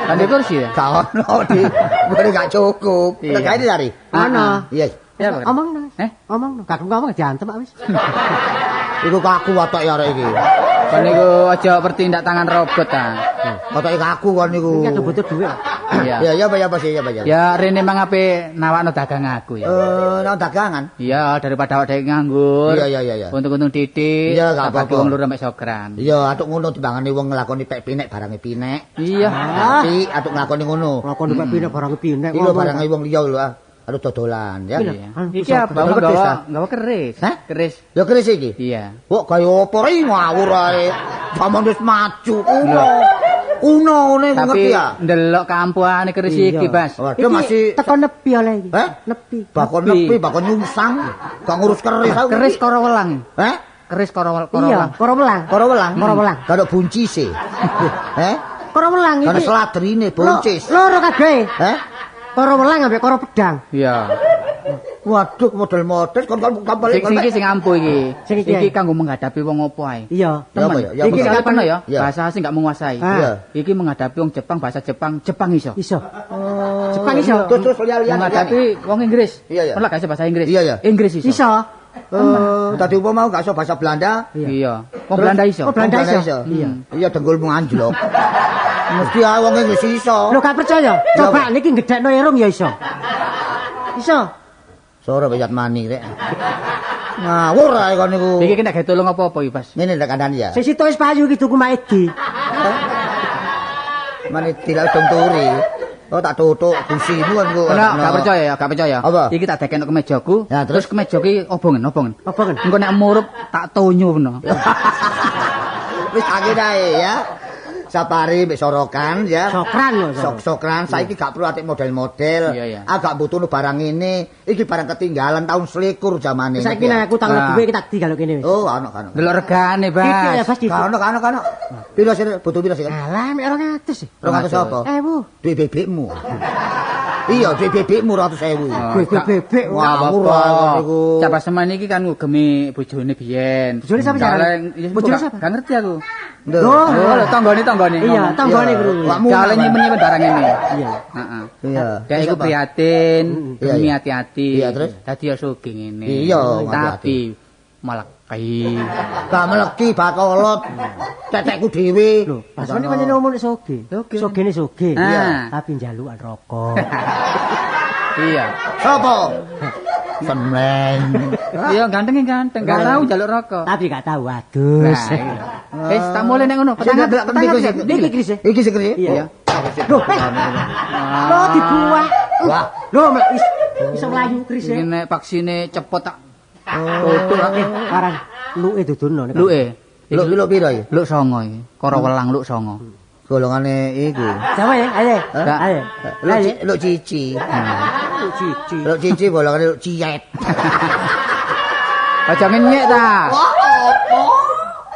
Kan di kursi ya? gak ono di. Gua gak cukup. Iya. Tekan ini dari. Ono. Iya. Ya, Pak. Omong no. Eh? Omong no. Gak ngomong diantem Pak wis. Iku kaku watak ya arek iki. Kon niku aja bertindak tangan robot ta. Watake kaku kon niku. Iki ada butuh duit. Iya. Iya iya apa ya apa sih iya apa ya. Ya rene mang ape nawakno dagang aku ya. Eh, nang dagangan. Iya, daripada awak dhewe nganggur. Iya, iya, iya, iya. Untung-untung titik. Iya, gak tak bagi apa-apa. wong loro ambek Sokran. Iya, atuk ngono timbangane wong nglakoni pek pinek barange pinek. Iya. Tapi atuk nglakoni ngono. Lakon kok pinek barang pinek. Iki lho barange wong liya lho ah. Aduh dodolan ya. Iya. Anu, Iki apa Kedis, nggawa ah. nggawa keris. Hah? Keris. Ya keris iki. Iya. Kok kaya apa ri ngawur ae. Jaman wis maju kuno. Kuno ngene iku Tapi ngerti ya. ndelok kampuane keris Iya. iki, Bas. Waduh masih teko nepi oleh iki. Eh? Nepi. bakon Nepi. nepi, bakon nyungsang, gak ngurus keris aku. Keris koro welang. Eh? Keris koro koro Iya, welang. koro welang. Koro welang. Koro welang. Gak ada buncise. Eh? Koro welang Gak ada iki. seladrine buncis. Loro kabeh. Eh? Koro welang ambek koro pedang. Iya. Waduh model-model kon kon kon Sing sing iki sing ampuh iki. Sing iki Iki ae. kanggo menghadapi wong opo ae. Iya. Ya apa ya? Ya apa Iki ya? kapan ya? Iya. Bahasa asing gak menguasai. Ah. Iya. Iki menghadapi wong Jepang bahasa Jepang, Jepang iso. Iso. Jepang iso. Terus terus liya-liya. Menghadapi wong Inggris. Iya, iya. Kon lak gak iso bahasa Inggris. Iya, iya. Inggris iso. Iso. Eh, tadi umpama mau gak iso bahasa Belanda. Iya. Wong Belanda iso. Wong Belanda iso. Iya. Iya dengkulmu anjlok. Mesti ae wong Inggris iso. Lho gak percaya? Coba niki gedhekno irung ya iso. Iso. Sore bayat mani rek. Ngawur ae kon niku. Iki kena gawe tolong apa-apa iki, Bas. Ngene tak kandhani ya. Sing sitok wis payu iki tuku Maedi. Mane tidak dong turi. Oh tak tutuk gusimu kan kok. Ora gak percaya ya, gak percaya. Apa? Iki tak dekekno kemejaku, Ya, terus? terus kemeja ki obongen, obongen. Obongen. Engko nek murup tak tonyo ngono. Wis tak ae ya. Sapari mbek sorokan ya. Sokran lho. Sok-sokran saiki gak perlu atik model-model. Iya, iya. Ah gak butuh barang ini. Iki barang ketinggalan tahun selikur zamane. Saiki nek aku utang Nah. dhuwit iki tak di kalau kene wis. Oh, ono ono. Delok regane, Titik ya, Bas. Bas, titik. Gak ono gak ono gak ono. Piro sih butuh piro sih? Alah, mek 200 sih. 200 apa? Ewu. Duit bebekmu. Iya, duit bebekmu 200.000. Duit bebek. Gak Ngawur apa-apa. ae kon niku. Cak Baseman iki kan ngugemi bojone biyen. Bojone sapa, Cak? Bojone sapa? Gak ngerti aku. Lho. Oh, lho tanggane-tanggane. Iya, tanggane Iya. bro. Wak munah, Gak oleh Pak. nyimpen-nyimpen barang ini. Iya. Heeh. Iya. Dek iku prihatin, Iya, demi iya. hati-hati. Iya, terus? Dadi ya sugih ngene. Iya, tapi meleki. Gak meleki bakolot. Tetekku dhewe. Lho, Basmane pancen ngomong nek soge. Soge. Sogene soge. Iya. Tapi njalukan rokok. Iya. Sopo? Semleng. Iya, ganteng ganteng. Gak tau njaluk rokok. Tapi gak tahu adus. Nah, iya. Wis tak mulai nek ngono. Sing ndelok Petang iki petang. Iki keris e. Iki sing keris. Iya. Loh, eh. Loh dibuat. Wah. Loh, iso mlayu keris e. Iki nek vaksine cepot tak tutuk. Eh, parang luke dudono nek. Luke. Luk luk piro iki? Luk songo iki. Koro welang luk songo. Golongane iku. Jawa ya, ayo. Hah? Ayo. Luk cici. Luk cici. Luk cici golongane luk ciyet. Aja ngenyek ta. Wah, opo?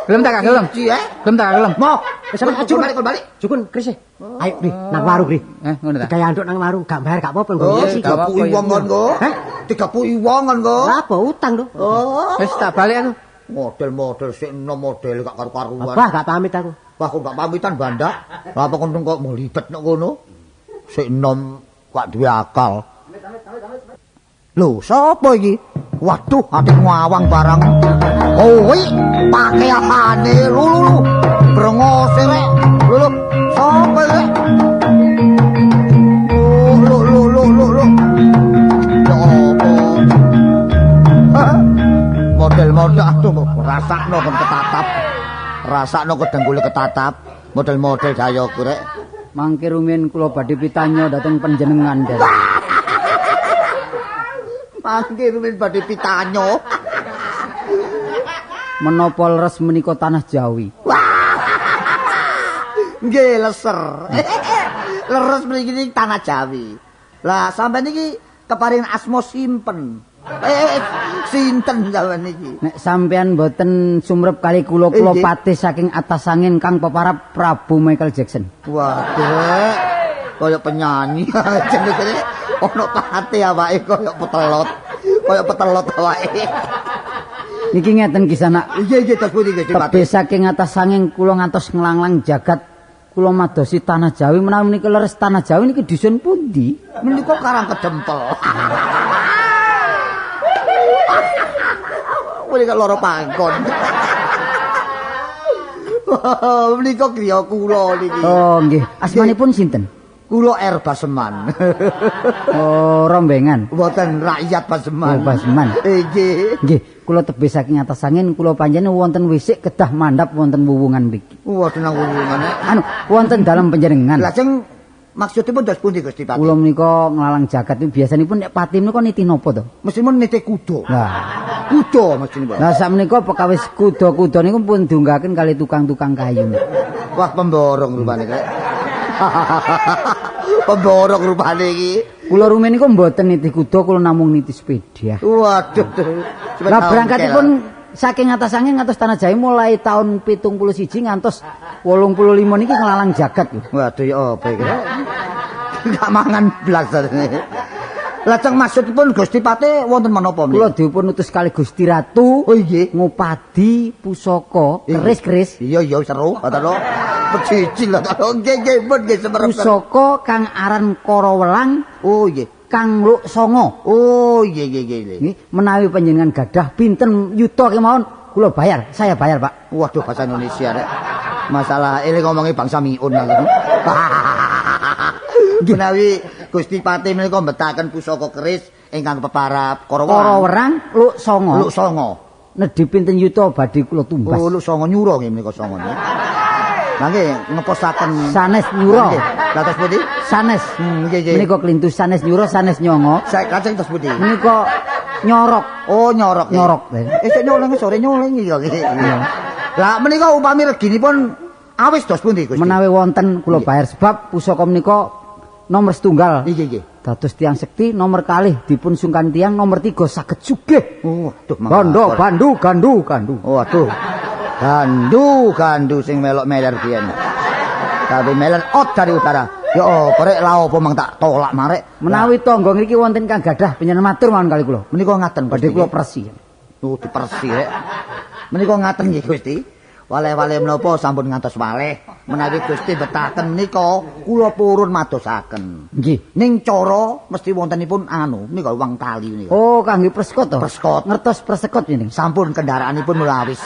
Gelem tak gak gelem? Cici eh? Gelem tak gak gelem? Moh. Wis sampe Jukun balik, balik. Jukun keris e. Ayo, Bri, nang warung, Bri. Eh, ngono ta. Digawe anduk nang warung, gak bayar gak apa-apa nggo. Oh, sih. gak apa-apa, 30 wong kon kok. Hah? 30 wong kon kok. Lah apa utang lho. Oh. Wis tak balik aku. Model-model sik enom model gak karu-karuan. Wah, gak pamit aku. Wah, kok gak pamitan bandak. Lah apa kon kok mulibet nek kono? Sik enom gak duwe akal. Lho, sapa iki? Waduh, ati ngawang barang. Kowe pakaiane lho lho. Brengose rek. Lho lho, sapa iki? Model-model aduh rasakno kon ketatap. Rasakno kedengkule ketatap. Model-model dayoku rek. Mangke rumiyin kula badhe pitanya dhateng panjenengan, Derek. Mangke rumiyin badhe pitanya. Menapa leres menika tanah Jawi? Nggih, leser. Leres mriki niki tanah Jawi. Lah sampeyan niki keparingan asma simpen. Sinten sampeyan niki? Nek sampeyan mboten sumrep kali kula, kula patih saking atas angin kang peparap Prabu Michael Jackson. Waduh, kaya penyanyi jenenge ana patih awake kaya petelot. Kaya petelot awake. Niki ngeten kisah nak. Iya iya terus pundi Gusti Patih? Tebih saking atas angin kula ngantos nglanglang jagat kula madosi tanah Jawi menawi menika leres tanah Jawi niki dusun pundi? Menika Karang Kedempel. Menika loro pangkon. Menika griya kula niki. Oh nggih, asmanipun sinten? Kula R Baseman. Oh, rombengan. Mboten rakyat Baseman. Oh, Baseman. Nggih. Nggih, kula tebih saking atas angin kula panjenengan wonten wisik kedah mandhap wonten wuwungan mriki. Wonten nang wuwungan. Anu, wonten dalem panjenengan. Lajeng maksudipun dos pundi Gusti Patih? Kula menika nglalang jagat biasanipun nek pati menika nitih napa to? Mestinipun nitih kuda. Lah, kuda mestinipun. Lah sakmenika pekawis kuda-kuda niku pun diunggahaken kali tukang-tukang kayu. Wah, pemborong rupane kek. Pemborong rupane iki. Kula rumiyin niku mboten nitih kuda, kula namung nitih sepeda. Waduh. Lah berangkatipun saking atas angin ngantos tanah Jawi mulai tahun 71 ngantos 85 niki nglalang jagat lho. Waduh ya apa iki? Enggak mangan blas jarene. Lajeng maksudipun Gusti Patih wonten menapa menika? Kula dipun utus kali Gusti Ratu. Oh nggih, ngupadi pusaka keris-keris. Iya iya seru, ngoten lho. Pecicil lho. Nggih nggih pun nggih semerep. Pusaka kang aran Karawelang. Oh nggih. Kang Luk Songo. Oh iya iya iya. Nggih, menawi panjenengan gadah pinten yuta kemawon kula bayar, saya bayar, Pak. Waduh bahasa Indonesia rek. Masalah eling ngomongi bangsa miun lho. Menawi Gusti Patih menika mbetaken pusaka keris ingkang peparap Karawerang. Karawerang Luk Songo. Luk Songo. Nedhi pinten yuta badhe kula tumbas. Oh, Luk Songo nyura nggih menika songo. Lah nggih ngeposaken sanes nyura. Lah terus pundi? Sanes. Nggih nggih. Menika klintu sanes nyura sanes nyongo. Kaceng terus pundi? Menika nyorok. Oh, nyorok. Nyorok. Sik nyoleng sore nyoleng iki kok. Lah menika upami reginipun awis dos pundi Gusti? Menawi wonten kula bayar sebab pusaka menika nomor setunggal. Nggih nggih. Dados tiyang sekti nomor kalih dipun sungkan tiyang nomor 3 saged sugih. Oh, aduh Bondo, bandu, gandu, gandu. Oh, aduh. Gandu, gandu sing melok meler biyen. Tapi meler ot dari utara. Ya apa rek la apa mang tak tolak marek. Menawi tangga ngriki wonten kang gadah panjenengan matur mawon kali kula. Menika ngaten badhe kula presi. Oh, dipersi rek. Menika ngaten nggih Gusti. Waleh-waleh menapa sampun ngantos waleh. Menawi Gusti betaken menika kula purun madosaken. Nggih. Ning cara mesti wontenipun anu menika wang tali menika. Oh, kangge preskot to? Preskot. Ngertos presekot jeneng. Sampun kendaraanipun mulawis.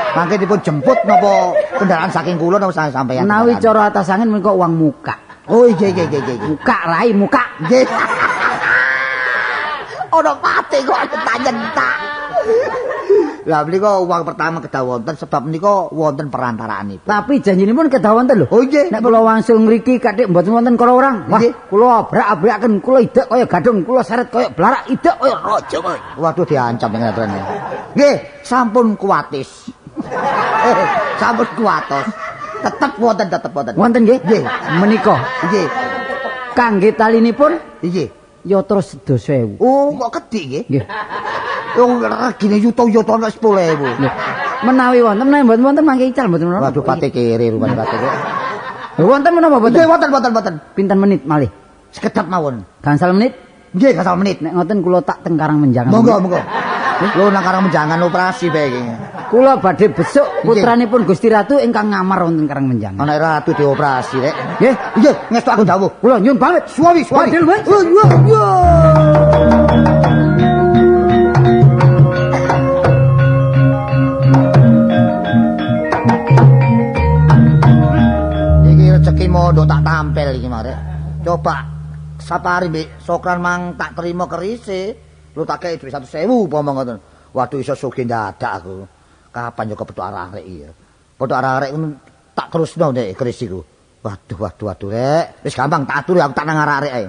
Mangke dipun jemput napa kendaraan saking kula napa sampeyan? Menawi cara atas angin menika uang muka. Oh iya iya iya iya. Muka rai muka. Nggih. Ono pate kok nyentak. Lah menika uang pertama kedah wonten sebab menika wonten perantaraanipun. Tapi janjinipun kedah wonten lho. Oh nggih. Nek kula wangsul ngriki kathik mboten wonten kala orang. Wah, kula abrak-abraken, kula idek kaya gadung, kula seret kaya blarak, idek kaya raja. Waduh diancam ngeten. Nggih, sampun kuwatis. Sampun kuwatos. Tetep wonten, tetep wonten. Wonten nggih? Nggih. Menika. Nggih. Kangge talinipun nggih. Yatra 10.000. Oh, kok kedhik nggih? Nggih. Wong regine yuta-yuta nek 10.000. Nggih. Menawi wonten, menawi mboten wonten mangke ical mboten menapa. Waduh pate kere rupane pate kok. Wonten menapa mboten? Nggih, wonten wonten wonten. Pinten menit malih? Sekedap mawon. Gangsal menit? Nggih, gangsal menit. Nek ngoten kula tak teng Karang Menjangan. Monggo, monggo. Lho nang Karang Menjangan operasi bae iki. Kula badhe besuk putranipun Gusti Ratu ingkang ngamar wonten Karang Menjangan. Ana ratu dioperasi rek. Nggih, nggih, ngestu aku dawuh. Kula nyuwun pamit. Suwi, suwi. Badhe luwih. Iki rezeki mondok tak tampil iki marek. Coba sapari mbek Sokran mang tak terima kerise. Lu tak kei dhuwit 100.000 upama ngoten. Waduh iso sugih ndadak aku. Kapan yo kepethuk arek-arek iki ya. Petuk arek-arek ngono tak terusno nek keris iku. Waduh waduh waduh rek. Wis gampang tak atur aku tak nang arek-arek ae.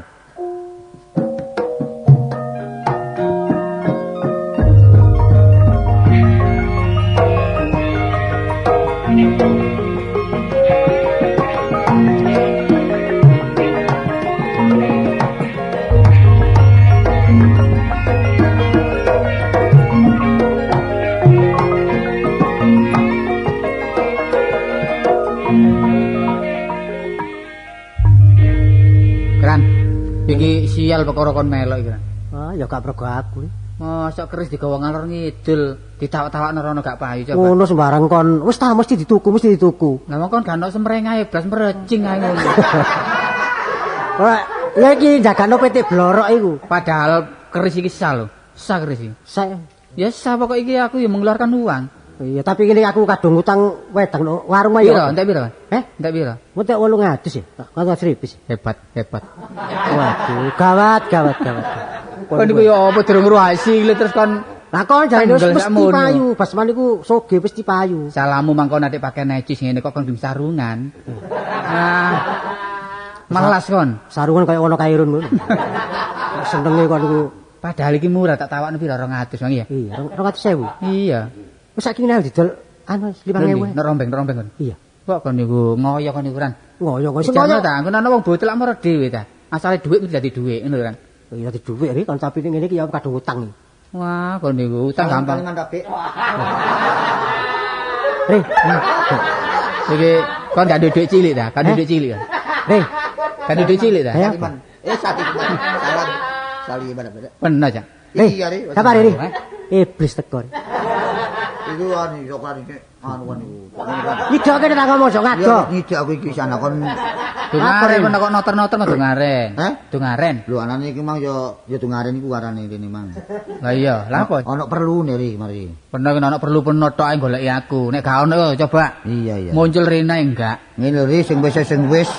Iki sial perkara kon melok iki. Ah, ya gak pergo aku. Mosok keris digawa ngalor ngidul, ditawak-tawakno rono gak payu coba. Ngono sembarang kon, wis ta mesti dituku, mesti dituku. Lah kon gak ono semreng ae, blas mrecing ae ngono. Ora, ya iki jagano PT Blorok iku. Padahal keris iki sah lho. Sah keris iki. Sah. Ya sah pokok iki aku ya mengeluarkan uang. Iya, tapi ini aku kadung utang wedang no warung ayo. Piro, entek piro? Eh, entek piro? Entek 800 ya. 800.000 sih. Hebat, hebat. Waduh, gawat, gawat, gawat. Kon niku ya apa durung weruh hasil terus kon Lah kon jane wis mesti payu, Basman niku soge mesti payu. Salamu mangko nek pakai necis ngene kok kon gelem sarungan. Ah. Malas kon. Sarungan kaya ono kairun ngono. Senenge kon niku. Padahal iki murah tak tawakno piro 200 mang ya. Iya, 200.000. Iya. Wis saiki ngene didol anu 5.000. Nek rombeng-rombeng kon. Iya. Kok kon niku ngoyo kon niku ran. Ngoyo kok sing ngoyo ta, engko ana wong botel lak moro dhewe ta. Asale dhuwit mesti dadi dhuwit ngono kan. Iya dadi dhuwit ri kon tapi ngene iki ya kadung utang iki. Wah, kon niku utang gampang. Ri. Iki kon gak duwe dhuwit cilik ta? Gak duwe dhuwit cilik ta? Ri. Gak duwe dhuwit cilik ta? Eh sati salam. Salim bener. Bener, Cak. Iya ri. Sabar ri. Iblis teko. Iku anu iso kan iki anu kan iku. Nyidoke nek tak ngomong sok ngado. Nyidok aku iki sana kon dungaren kon kok noter-noter mah dungaren. Heh? Dungaren. Lho anane iki mang ya ya dungaren iku arane rene mang. Lah iya, lha apa? Ono perlune ri mari. Peno iki ono perlu peno tok ae goleki aku. Nek gak ono coba. Iya iya. Muncul rene enggak. Ngene lho ri sing wis sing wis.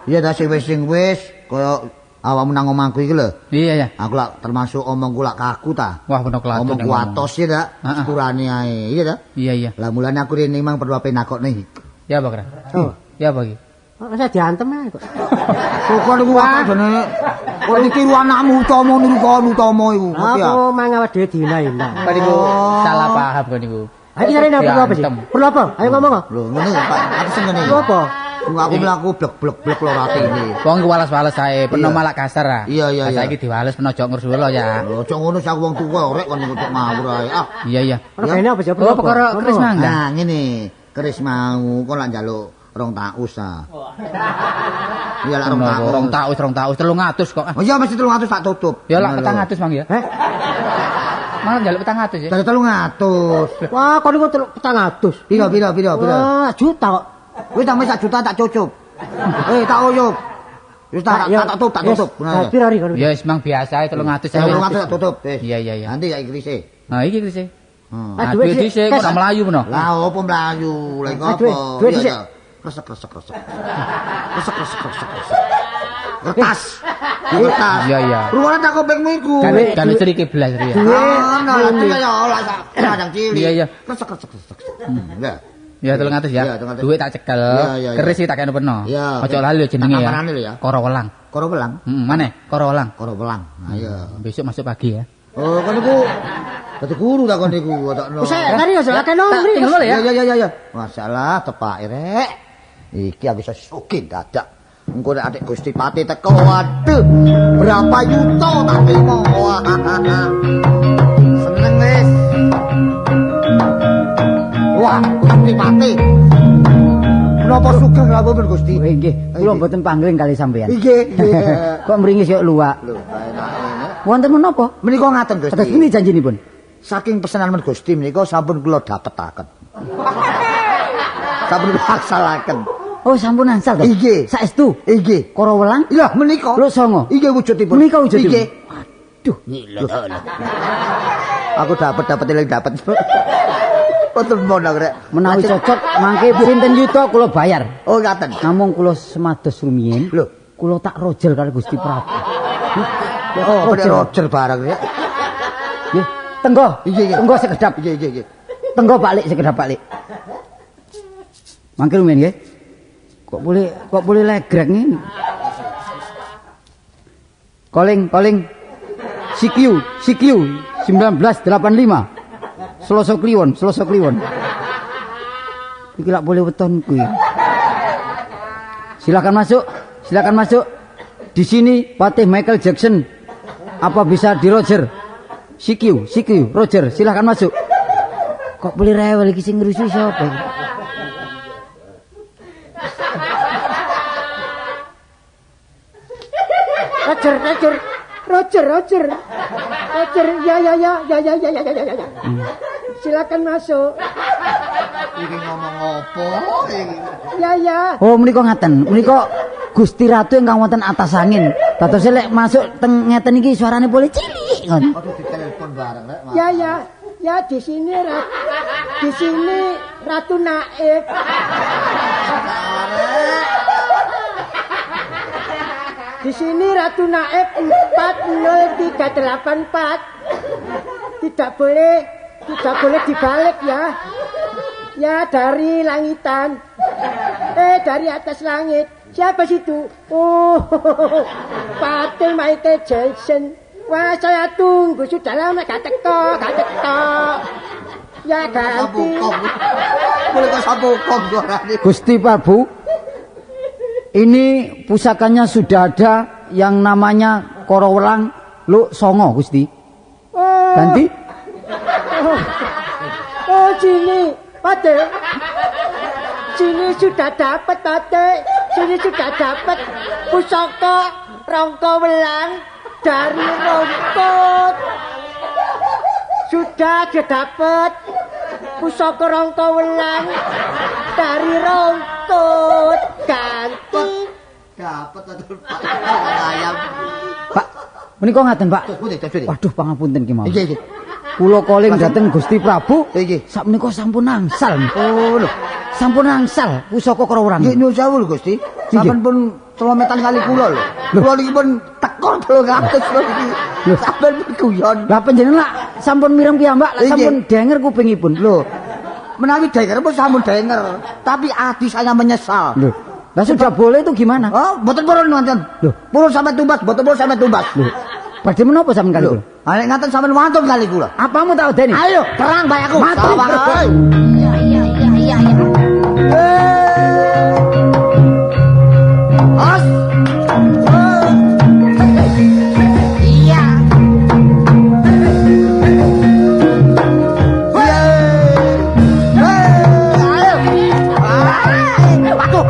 Iya ta sing wis sing wis kaya awakmu nang omahku iki lho. Iya ya. Aku lak termasuk omongku lak kaku ta. Wah, peno klatun. Omongku atos ya ta. Sepurane ae, iya ta? Iya iya. Lah mulane aku rene mang perlu ape nakokne iki. Ya apa, Kra? Oh. Ya apa iki? Kok saya diantem ae kok. Kok niku apa jenenge? Kok ditiru anakmu utama niru kon utama iku. Aku mang awake dhewe dina-ina. Kok niku salah paham kok niku. Ha iki jarene perlu apa sih? Perlu apa? Ayo ngomong kok. Lho ngene Pak, aku sing ngene. Perlu apa? Aku mlaku blek-blek-blek lho ratine. Wong iku wales-wales ae, peno malak kasar ah. Iya iya iya. Saiki diwales peno aja ngresula ya. Lho aja ngono sak wong tuwa rek kon niku ngawur ae. Ah. Iya iya. Perkara apa sih? Oh, perkara keris mang. Nah, ngene. Keris mau kon lak njaluk 2 taus ah. Iya lak 2 taus. 2 taus, 2 taus, 300 kok. Oh iya mesti 300 tak tutup. Ya lak 400 mang ya. Heh. Malah njaluk 400 ya. Dari 300. Wah, kon niku 400. Piro piro piro piro. Wah, juta kok. Wis tambah 1 juta tak cucup. Eh tak uyup. Wis tak tak tutup, tak tutup. Piro ri kono? Ya wis mang biasa ae 300 ae. 300 tak tutup wis. Iya iya iya. Nanti ya krise. Nah iki krise. Ah duit dhisik kok tak mlayu peno. Lah opo mlayu? Lah iku apa? Duit dhisik. Kresek kresek kresek. Kresek kresek kresek kresek. Kertas. Kertas. Iya iya. Ruwane tak kopengmu iku. Kan cerike blas ri ya. Ono lah ya ora sak kadang cilik. Iya iya. Kresek kresek kresek. Lah. Ya 300 ya. Duit tak cekel. Keris iki tak kene peno. Aja lali jenenge ya. Koro Welang. Koro Welang. Heeh, maneh Koro Welang. Koro Welang. Ha iya. Besok masuk pagi ya. Oh, kon niku dadi guru ta kon niku takno. Wis tadi aja akeh nong. Ya ya ya ya. Masalah tepake rek. Iki aku iso sugih dadak. Engko nek adik Gusti Pati teko, waduh, berapa yuta tak trimo. Seneng wis. Wah, Gusti Pati. Menapa sugeng rawuh Gusti? Nggih, kula mboten pangling kali sampeyan. Nggih, nggih. Kok mringis kok luwak. Lho, enak-enak. Wonten menapa? Menika ngaten Gusti. Kados pundi janjinipun? Saking pesenan men Gusti menika sampun kula dapetaken. Sampun kula angsalaken. Oh, sampun angsal to? Nggih. Saestu? Nggih. Koro Welang? Iya, menika. Lho songo. Nggih wujudipun. Menika wujudipun. Nggih. Waduh, lho. Aku dapet eling dapet. Boten mono rek. Menawi cocok mangke pinten yuta kula bayar. Oh, ngaten. Namung kula semados rumiyin. Lho, kula tak rojel karo Gusti Prabu. Oh, bener rojer bareng ya. Nggih. Tenggo. Iya, iya. Tenggo sekedap. Iya, iya, iya. Tenggo Pak Lik sekedap Pak Lik. Mangke rumiyin nggih. Kok boleh legrek ngene. Calling, calling. CQ, CQ 1985. Selasa Kliwon, Selasa Kliwon. Iki lak boleh wetonku ya. Silakan masuk, silakan masuk. Di sini Patih Michael Jackson. Apa bisa di Roger? CQ, CQ, Roger, silakan masuk. Kok boleh rewel iki sing ngrusuhi sapa iki? Roger, Roger. Roger, Roger. Roger, ya ya ya ya ya ya ya ya ya. Silakan masuk. Iki ngomong apa iki? Ya ya. Oh, menika ngaten. Menika Gusti Ratu ingkang wonten atas angin. Dadose lek masuk teng ngeten iki suarane boleh cilik ngoten. Aduh ditelepon bareng rek. Ya ya. Ya di sini di sini Ratu Naif. Di sini Ratu Naif 40384. Tidak boleh dibalik ya. Ya dari langitan. Dari atas langit. Siapa situ? Oh, Patih Michael Jackson. Wah, saya tunggu sudah lama gak teko, gak teko. Ya ganti. Boleh kok sabukong suarane. Gusti Prabu, ini pusakanya sudah ada yang namanya Korowelang Luk Songo, Gusti. Oh. Ganti. Oh, sini, Patih. Sini sudah dapat, Patih. Sini sudah dapat pusaka Rongko Welang dari Rongkot. Sudah didapat pusaka Rongko Welang dari Rongkot. Ganti. Dapat atur Pak ayam. Pak, menika ngaten, Pak. Waduh, pangapunten ki mawon. Iki iki. Kula koling dhateng Gusti Prabu. Iki. Sakmenika sampun angsal. Oh lho, sampun angsal pusaka Korowelang. Nggih nyuwun sewu lho Gusti. Sampeyan pun celometan kali kula lho. Kula niki pun tekor 300 lho iki. Sampeyan pun guyon. Lah panjenengan lak sampun mireng piyambak, lak sampun denger kupingipun. Lho. Menawi denger pun sampun denger, tapi ati saya menyesal. Lho. Lah sudah boleh itu gimana? Oh, mboten purun wonten. Lho, purun sampe tumbas, mboten purun sampe tumbas. Lho. Badhe menapa sampean kali kula? Ha nek ngaten sampean wantun kali kula. Apamu tak udeni? Ayo, perang bae aku. Mati. Iya iya iya iya iya. Os. Iya.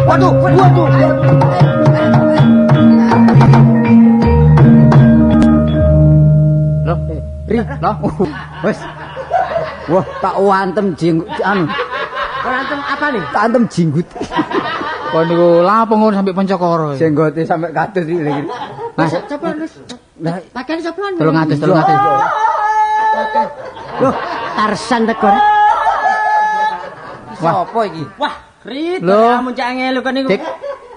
Waduh, waduh, waduh. Loh, Ri, loh. Wes. Wah, tak wantem jenggut anu. Wantem apa nih? Tak antem jenggut. Kon niku lapo ngono sampe Pancakara. Jenggote sampe kados iki lho. Mas, coba wis. Lah, pakane coba. 300, 300. Loh, Tarsan teko. Wah, apa iki? Wah, Rit, Loh. kamu cak ngelu kon niku. Dik.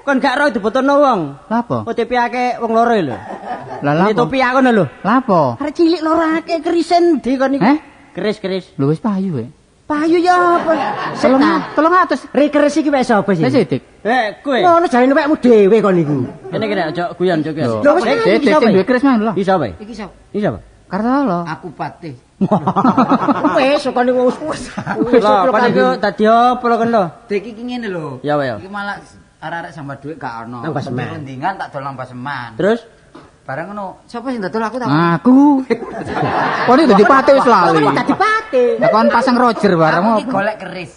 Kon gak ro dibotono wong. Lapo? OTP akeh wong loro lho. Lah lapo? Topi aku ngono lho. Lapo? Arek cilik loro akeh kerisen ndi kon niku? Eh? Keris-keris. Lho wis payu e. Payu ya apa? 300. Ri keris iki wek sapa sih? Wis Dik. Eh, kowe. Ngono jarene wekmu dhewe kon niku. Kene kene aja guyon, aja guyon. Lho wis Dik, sing duwe keris mang lho. Iki sapa? Iki sapa? Iki sapa? Kartolo. Aku Patih. Wis kon niku wis. Lho, kon niku dadi apa lho kon lho? Dik iki ngene lho. Ya wae. Iki malah arek-arek sambat dhuwit gak ono. Nang Baseman. Rundingan tak dol nang Baseman. Terus bareng ngono, sapa sing dodol aku tak? Aku. Kon iki dadi patih wis lali. Dadi patih. Lah kon pasang Roger bareng Aku iki apa? golek keris.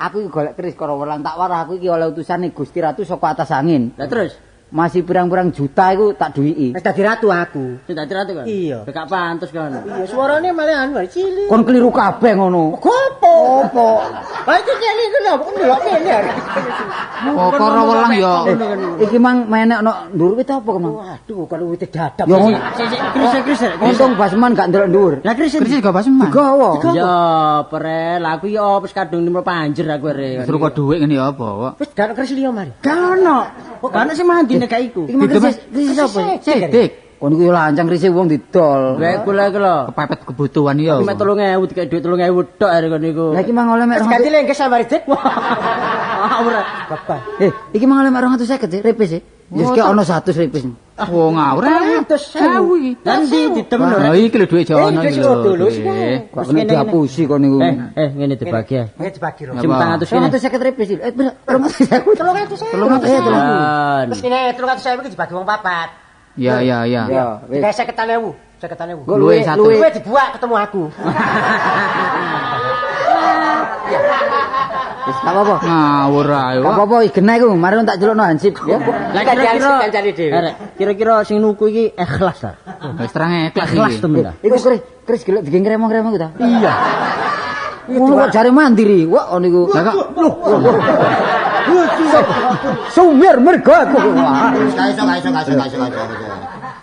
Aku iki golek keris Korowelang tak warah aku iki oleh utusane Gusti Ratu saka atas angin. Lah terus Masih pirang-pirang juta iku tak duwiki. Wis dadi ratu aku. sing dadi ratu kon. Iya. Gak pantes kon. Iya, suarane malah anu cilik. Kon keliru kabeh ngono. Gopo? Opo? Lah iki cilik iku lho, kok ndelok kene arek. Oh, Korowelang ya. Iki mang menek ono ndur wit apa kemang? Waduh, kalau wit dadap. Ya ngono. Sik sik keris keris. Untung Basman gak ndelok dhuwur. Lah keris Keris gak Baseman. Digawa. Ya, pre, lah aku ya wis kadung nimro panjer aku re. Suruh kok dhuwit ngene ya apa, Wak? Wis gak ono keris liya mari. Gak ono. Gak ono sing mandi nek gak iku. Iki mang keris keris sapa? Sik, Dik. Kon iku yo lancang rise wong didol. Lha iku lha iku lho. Kepepet kebutuhan ya. Mek 3000 dikek dhuwit 3000 tok arek kon niku. Lah iki mang oleh mek Wis ganti lengkes sama Dik. Ora. Bapak. Eh, iki mang oleh mek 250 sih, repis sih. Wis ki ono 100 repis. Oh, ngawur. 200.000 iki. Nanti didem lho. Lah iki lho dhuwit jono iki lho. Kok kena dihapusi kon niku. Ngene dibagi ya. Ngene dibagi lho. Sing 400 kene. 250 repis iki. Eh, 250. 300.000. 300.000. Terus ngene 300.000 iki dibagi wong papat. Ya ya ya. Ya, wis. Digawe 50.000. 50.000. Luwe satu. Luwe dibuak ketemu aku. Wis gak apa-apa. Ngawur ae. Gak apa-apa, genah iku. Mari tak celukno hansip ya. Lah kira-kira Arek, kira-kira sing nuku iki ikhlas ta? Wis terang ikhlas iki. Ikhlas temen ta? Iku keris gelek digeng kremong-kremong iku ta? Iya. Ngono kok jare mandiri. Wah, on iku. Lah kok Sumir mergo aku. Wis gak iso, gak iso, gak iso, gak iso, gak iso.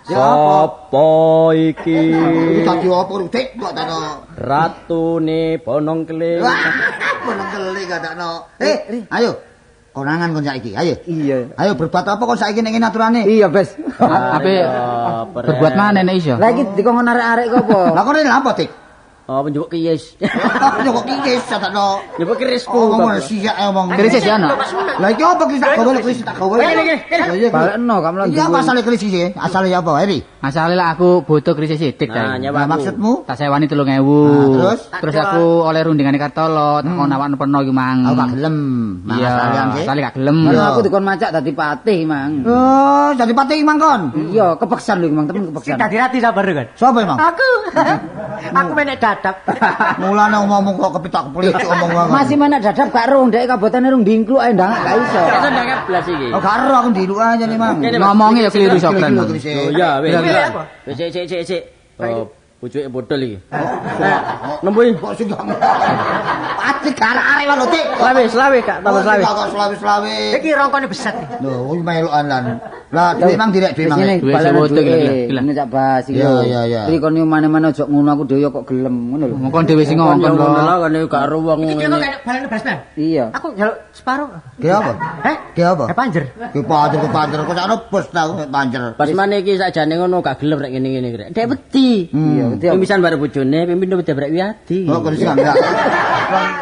Sopo iki? Iki dadi apa Dik kok takno. Ratune Bonong Keling. Wah, bonong keli gak takno. Eh, ayo. Konangan kon saiki, ayo. Iya. Ayo berbuat apa kon saiki ning ngene aturane? Iya, Bes. Ape berbuat mana nek iso? Lah iki dikon arek-arek kok apa? Lah kon lha apa, Dik? Oh, njupuk kiyes. Kok kikis takno. Njupuk kerisku. Oh, ngomong siak omong. Keris ya ana. Lah iki apa keris tak gawe lho, keris tak gawe. Balekno kamu lan. Iki apa asale keris iki? Asale apa, Eri? Asale lah aku butuh keris sithik ta. Nah, nyewa Lah maksudmu? Tak sewani 3000. Terus? Terus aku oleh rundingane Kartolo, tak kon awakno peno iki mang. Aku gak gelem. Mang Iya, asale sih. asale gak gelem. Ngono aku dikon macak dadi patih, Mang. Oh, jadi patih mang kon. Iya, kepeksan lho iki, Mang, temen kepeksan. Sing dadi rati sabar kan. Sopo emang? Aku. Aku menek dadap. Mulane ngomong kok kepitak kepelicuk omong wae. Masih menek dadap gak rung, ndek kabotane rung dingkluk ae ndang gak iso. Iso ndangap blas iki. Oh, gak ero aku ndiluk aja nih, Mang. Ngomongnya ya keliru sokran. Keliru keris. Oh iya, wis. Apa? Wis sik sik sik sik. Oh, pucuke bodol iki. Nembuhi. Kok sing gak Pati arek-arek wae lho, Dik. Selawe, selawe gak tambah selawe. Kok selawe-selawe. Iki rongkone beset. Lho, kuwi melokan lan. Lah, duit mang direk duit mang. Wis Duit ngene, sewoto duwe. iki, gila. Ngene Cak Bas iki. Iya, iya, iya. Iki kon mane-mane aja ngono aku dhewe kok gelem ngono lho. Mongkon dhewe sing Kon ngongkon yo ngono lho. lho kon gak ero wong Iki kok ngene. kayak balene beras Bang. Iya. Aku njaluk separo. Ge apa? Heh? Ge apa? Eh panjer. Ge panjer, ge panjer. Kok sakno bos tau panjer. Pas mane iki sakjane ngono gak gelem rek ngene-ngene rek. Dek wedi. Iya, wedi apa? Pimisan bare bojone, pimpin wedi brek Wiyadi. Oh, kok sing enggak.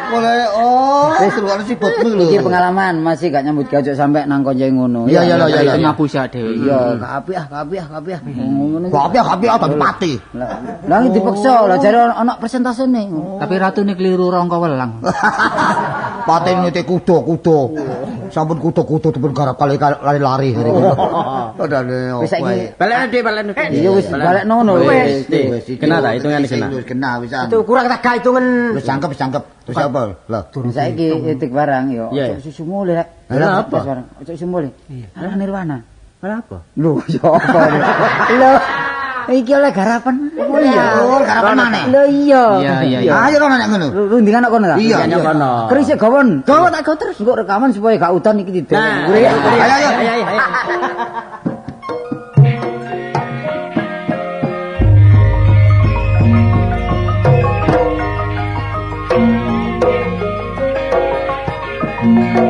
Boleh, oh, terus sibutmu lho. Iki pengalaman masih gak nyambut gawe aja sampe nang konco ngono. Iya, iya, iya, iya. Itu ngapusi dhewe. Iya, gak apik ah, gak apik ah, gak apik ah. Ngono. Gak apik, gak apik, dadi pati. Lah, lah iki dipaksa lah jare ono persentasene. Tapi ratune keliru rongko welang. Pati nite kuda, kuda. Sampun kuda-kuda dipun garap kali lari-lari hari ini. Padahal Wis saiki Balekno Dik, balekno. iya wis balekno ngono Wis, wis. Dik. Kena ta hitungane kena. Wis kena wisan. Itu kurang tak gak hitungan. Wis jangkep, wis jangkep. Terus apa? Lah, Saiki etik barang yo Iya. ojo susu mulih rek. Lah, apa? Barang ojo susu mulih. Alah Nirwana. Lah apa? Lho, ya apa? Lho, iki oleh garapan. Oh iya, oh, garapan maneh. Lho iya. Iya, iya, iya. Ayo rono nek ngono. Rundingan kok kono ta? Iya, iya. Kono. Keris gawon. Gawa tak gawa terus engko rekaman supaya gak udan iki didol. Nah, Ngure. Ayo, ayo. Ayo, ayo, ayo. Thank you.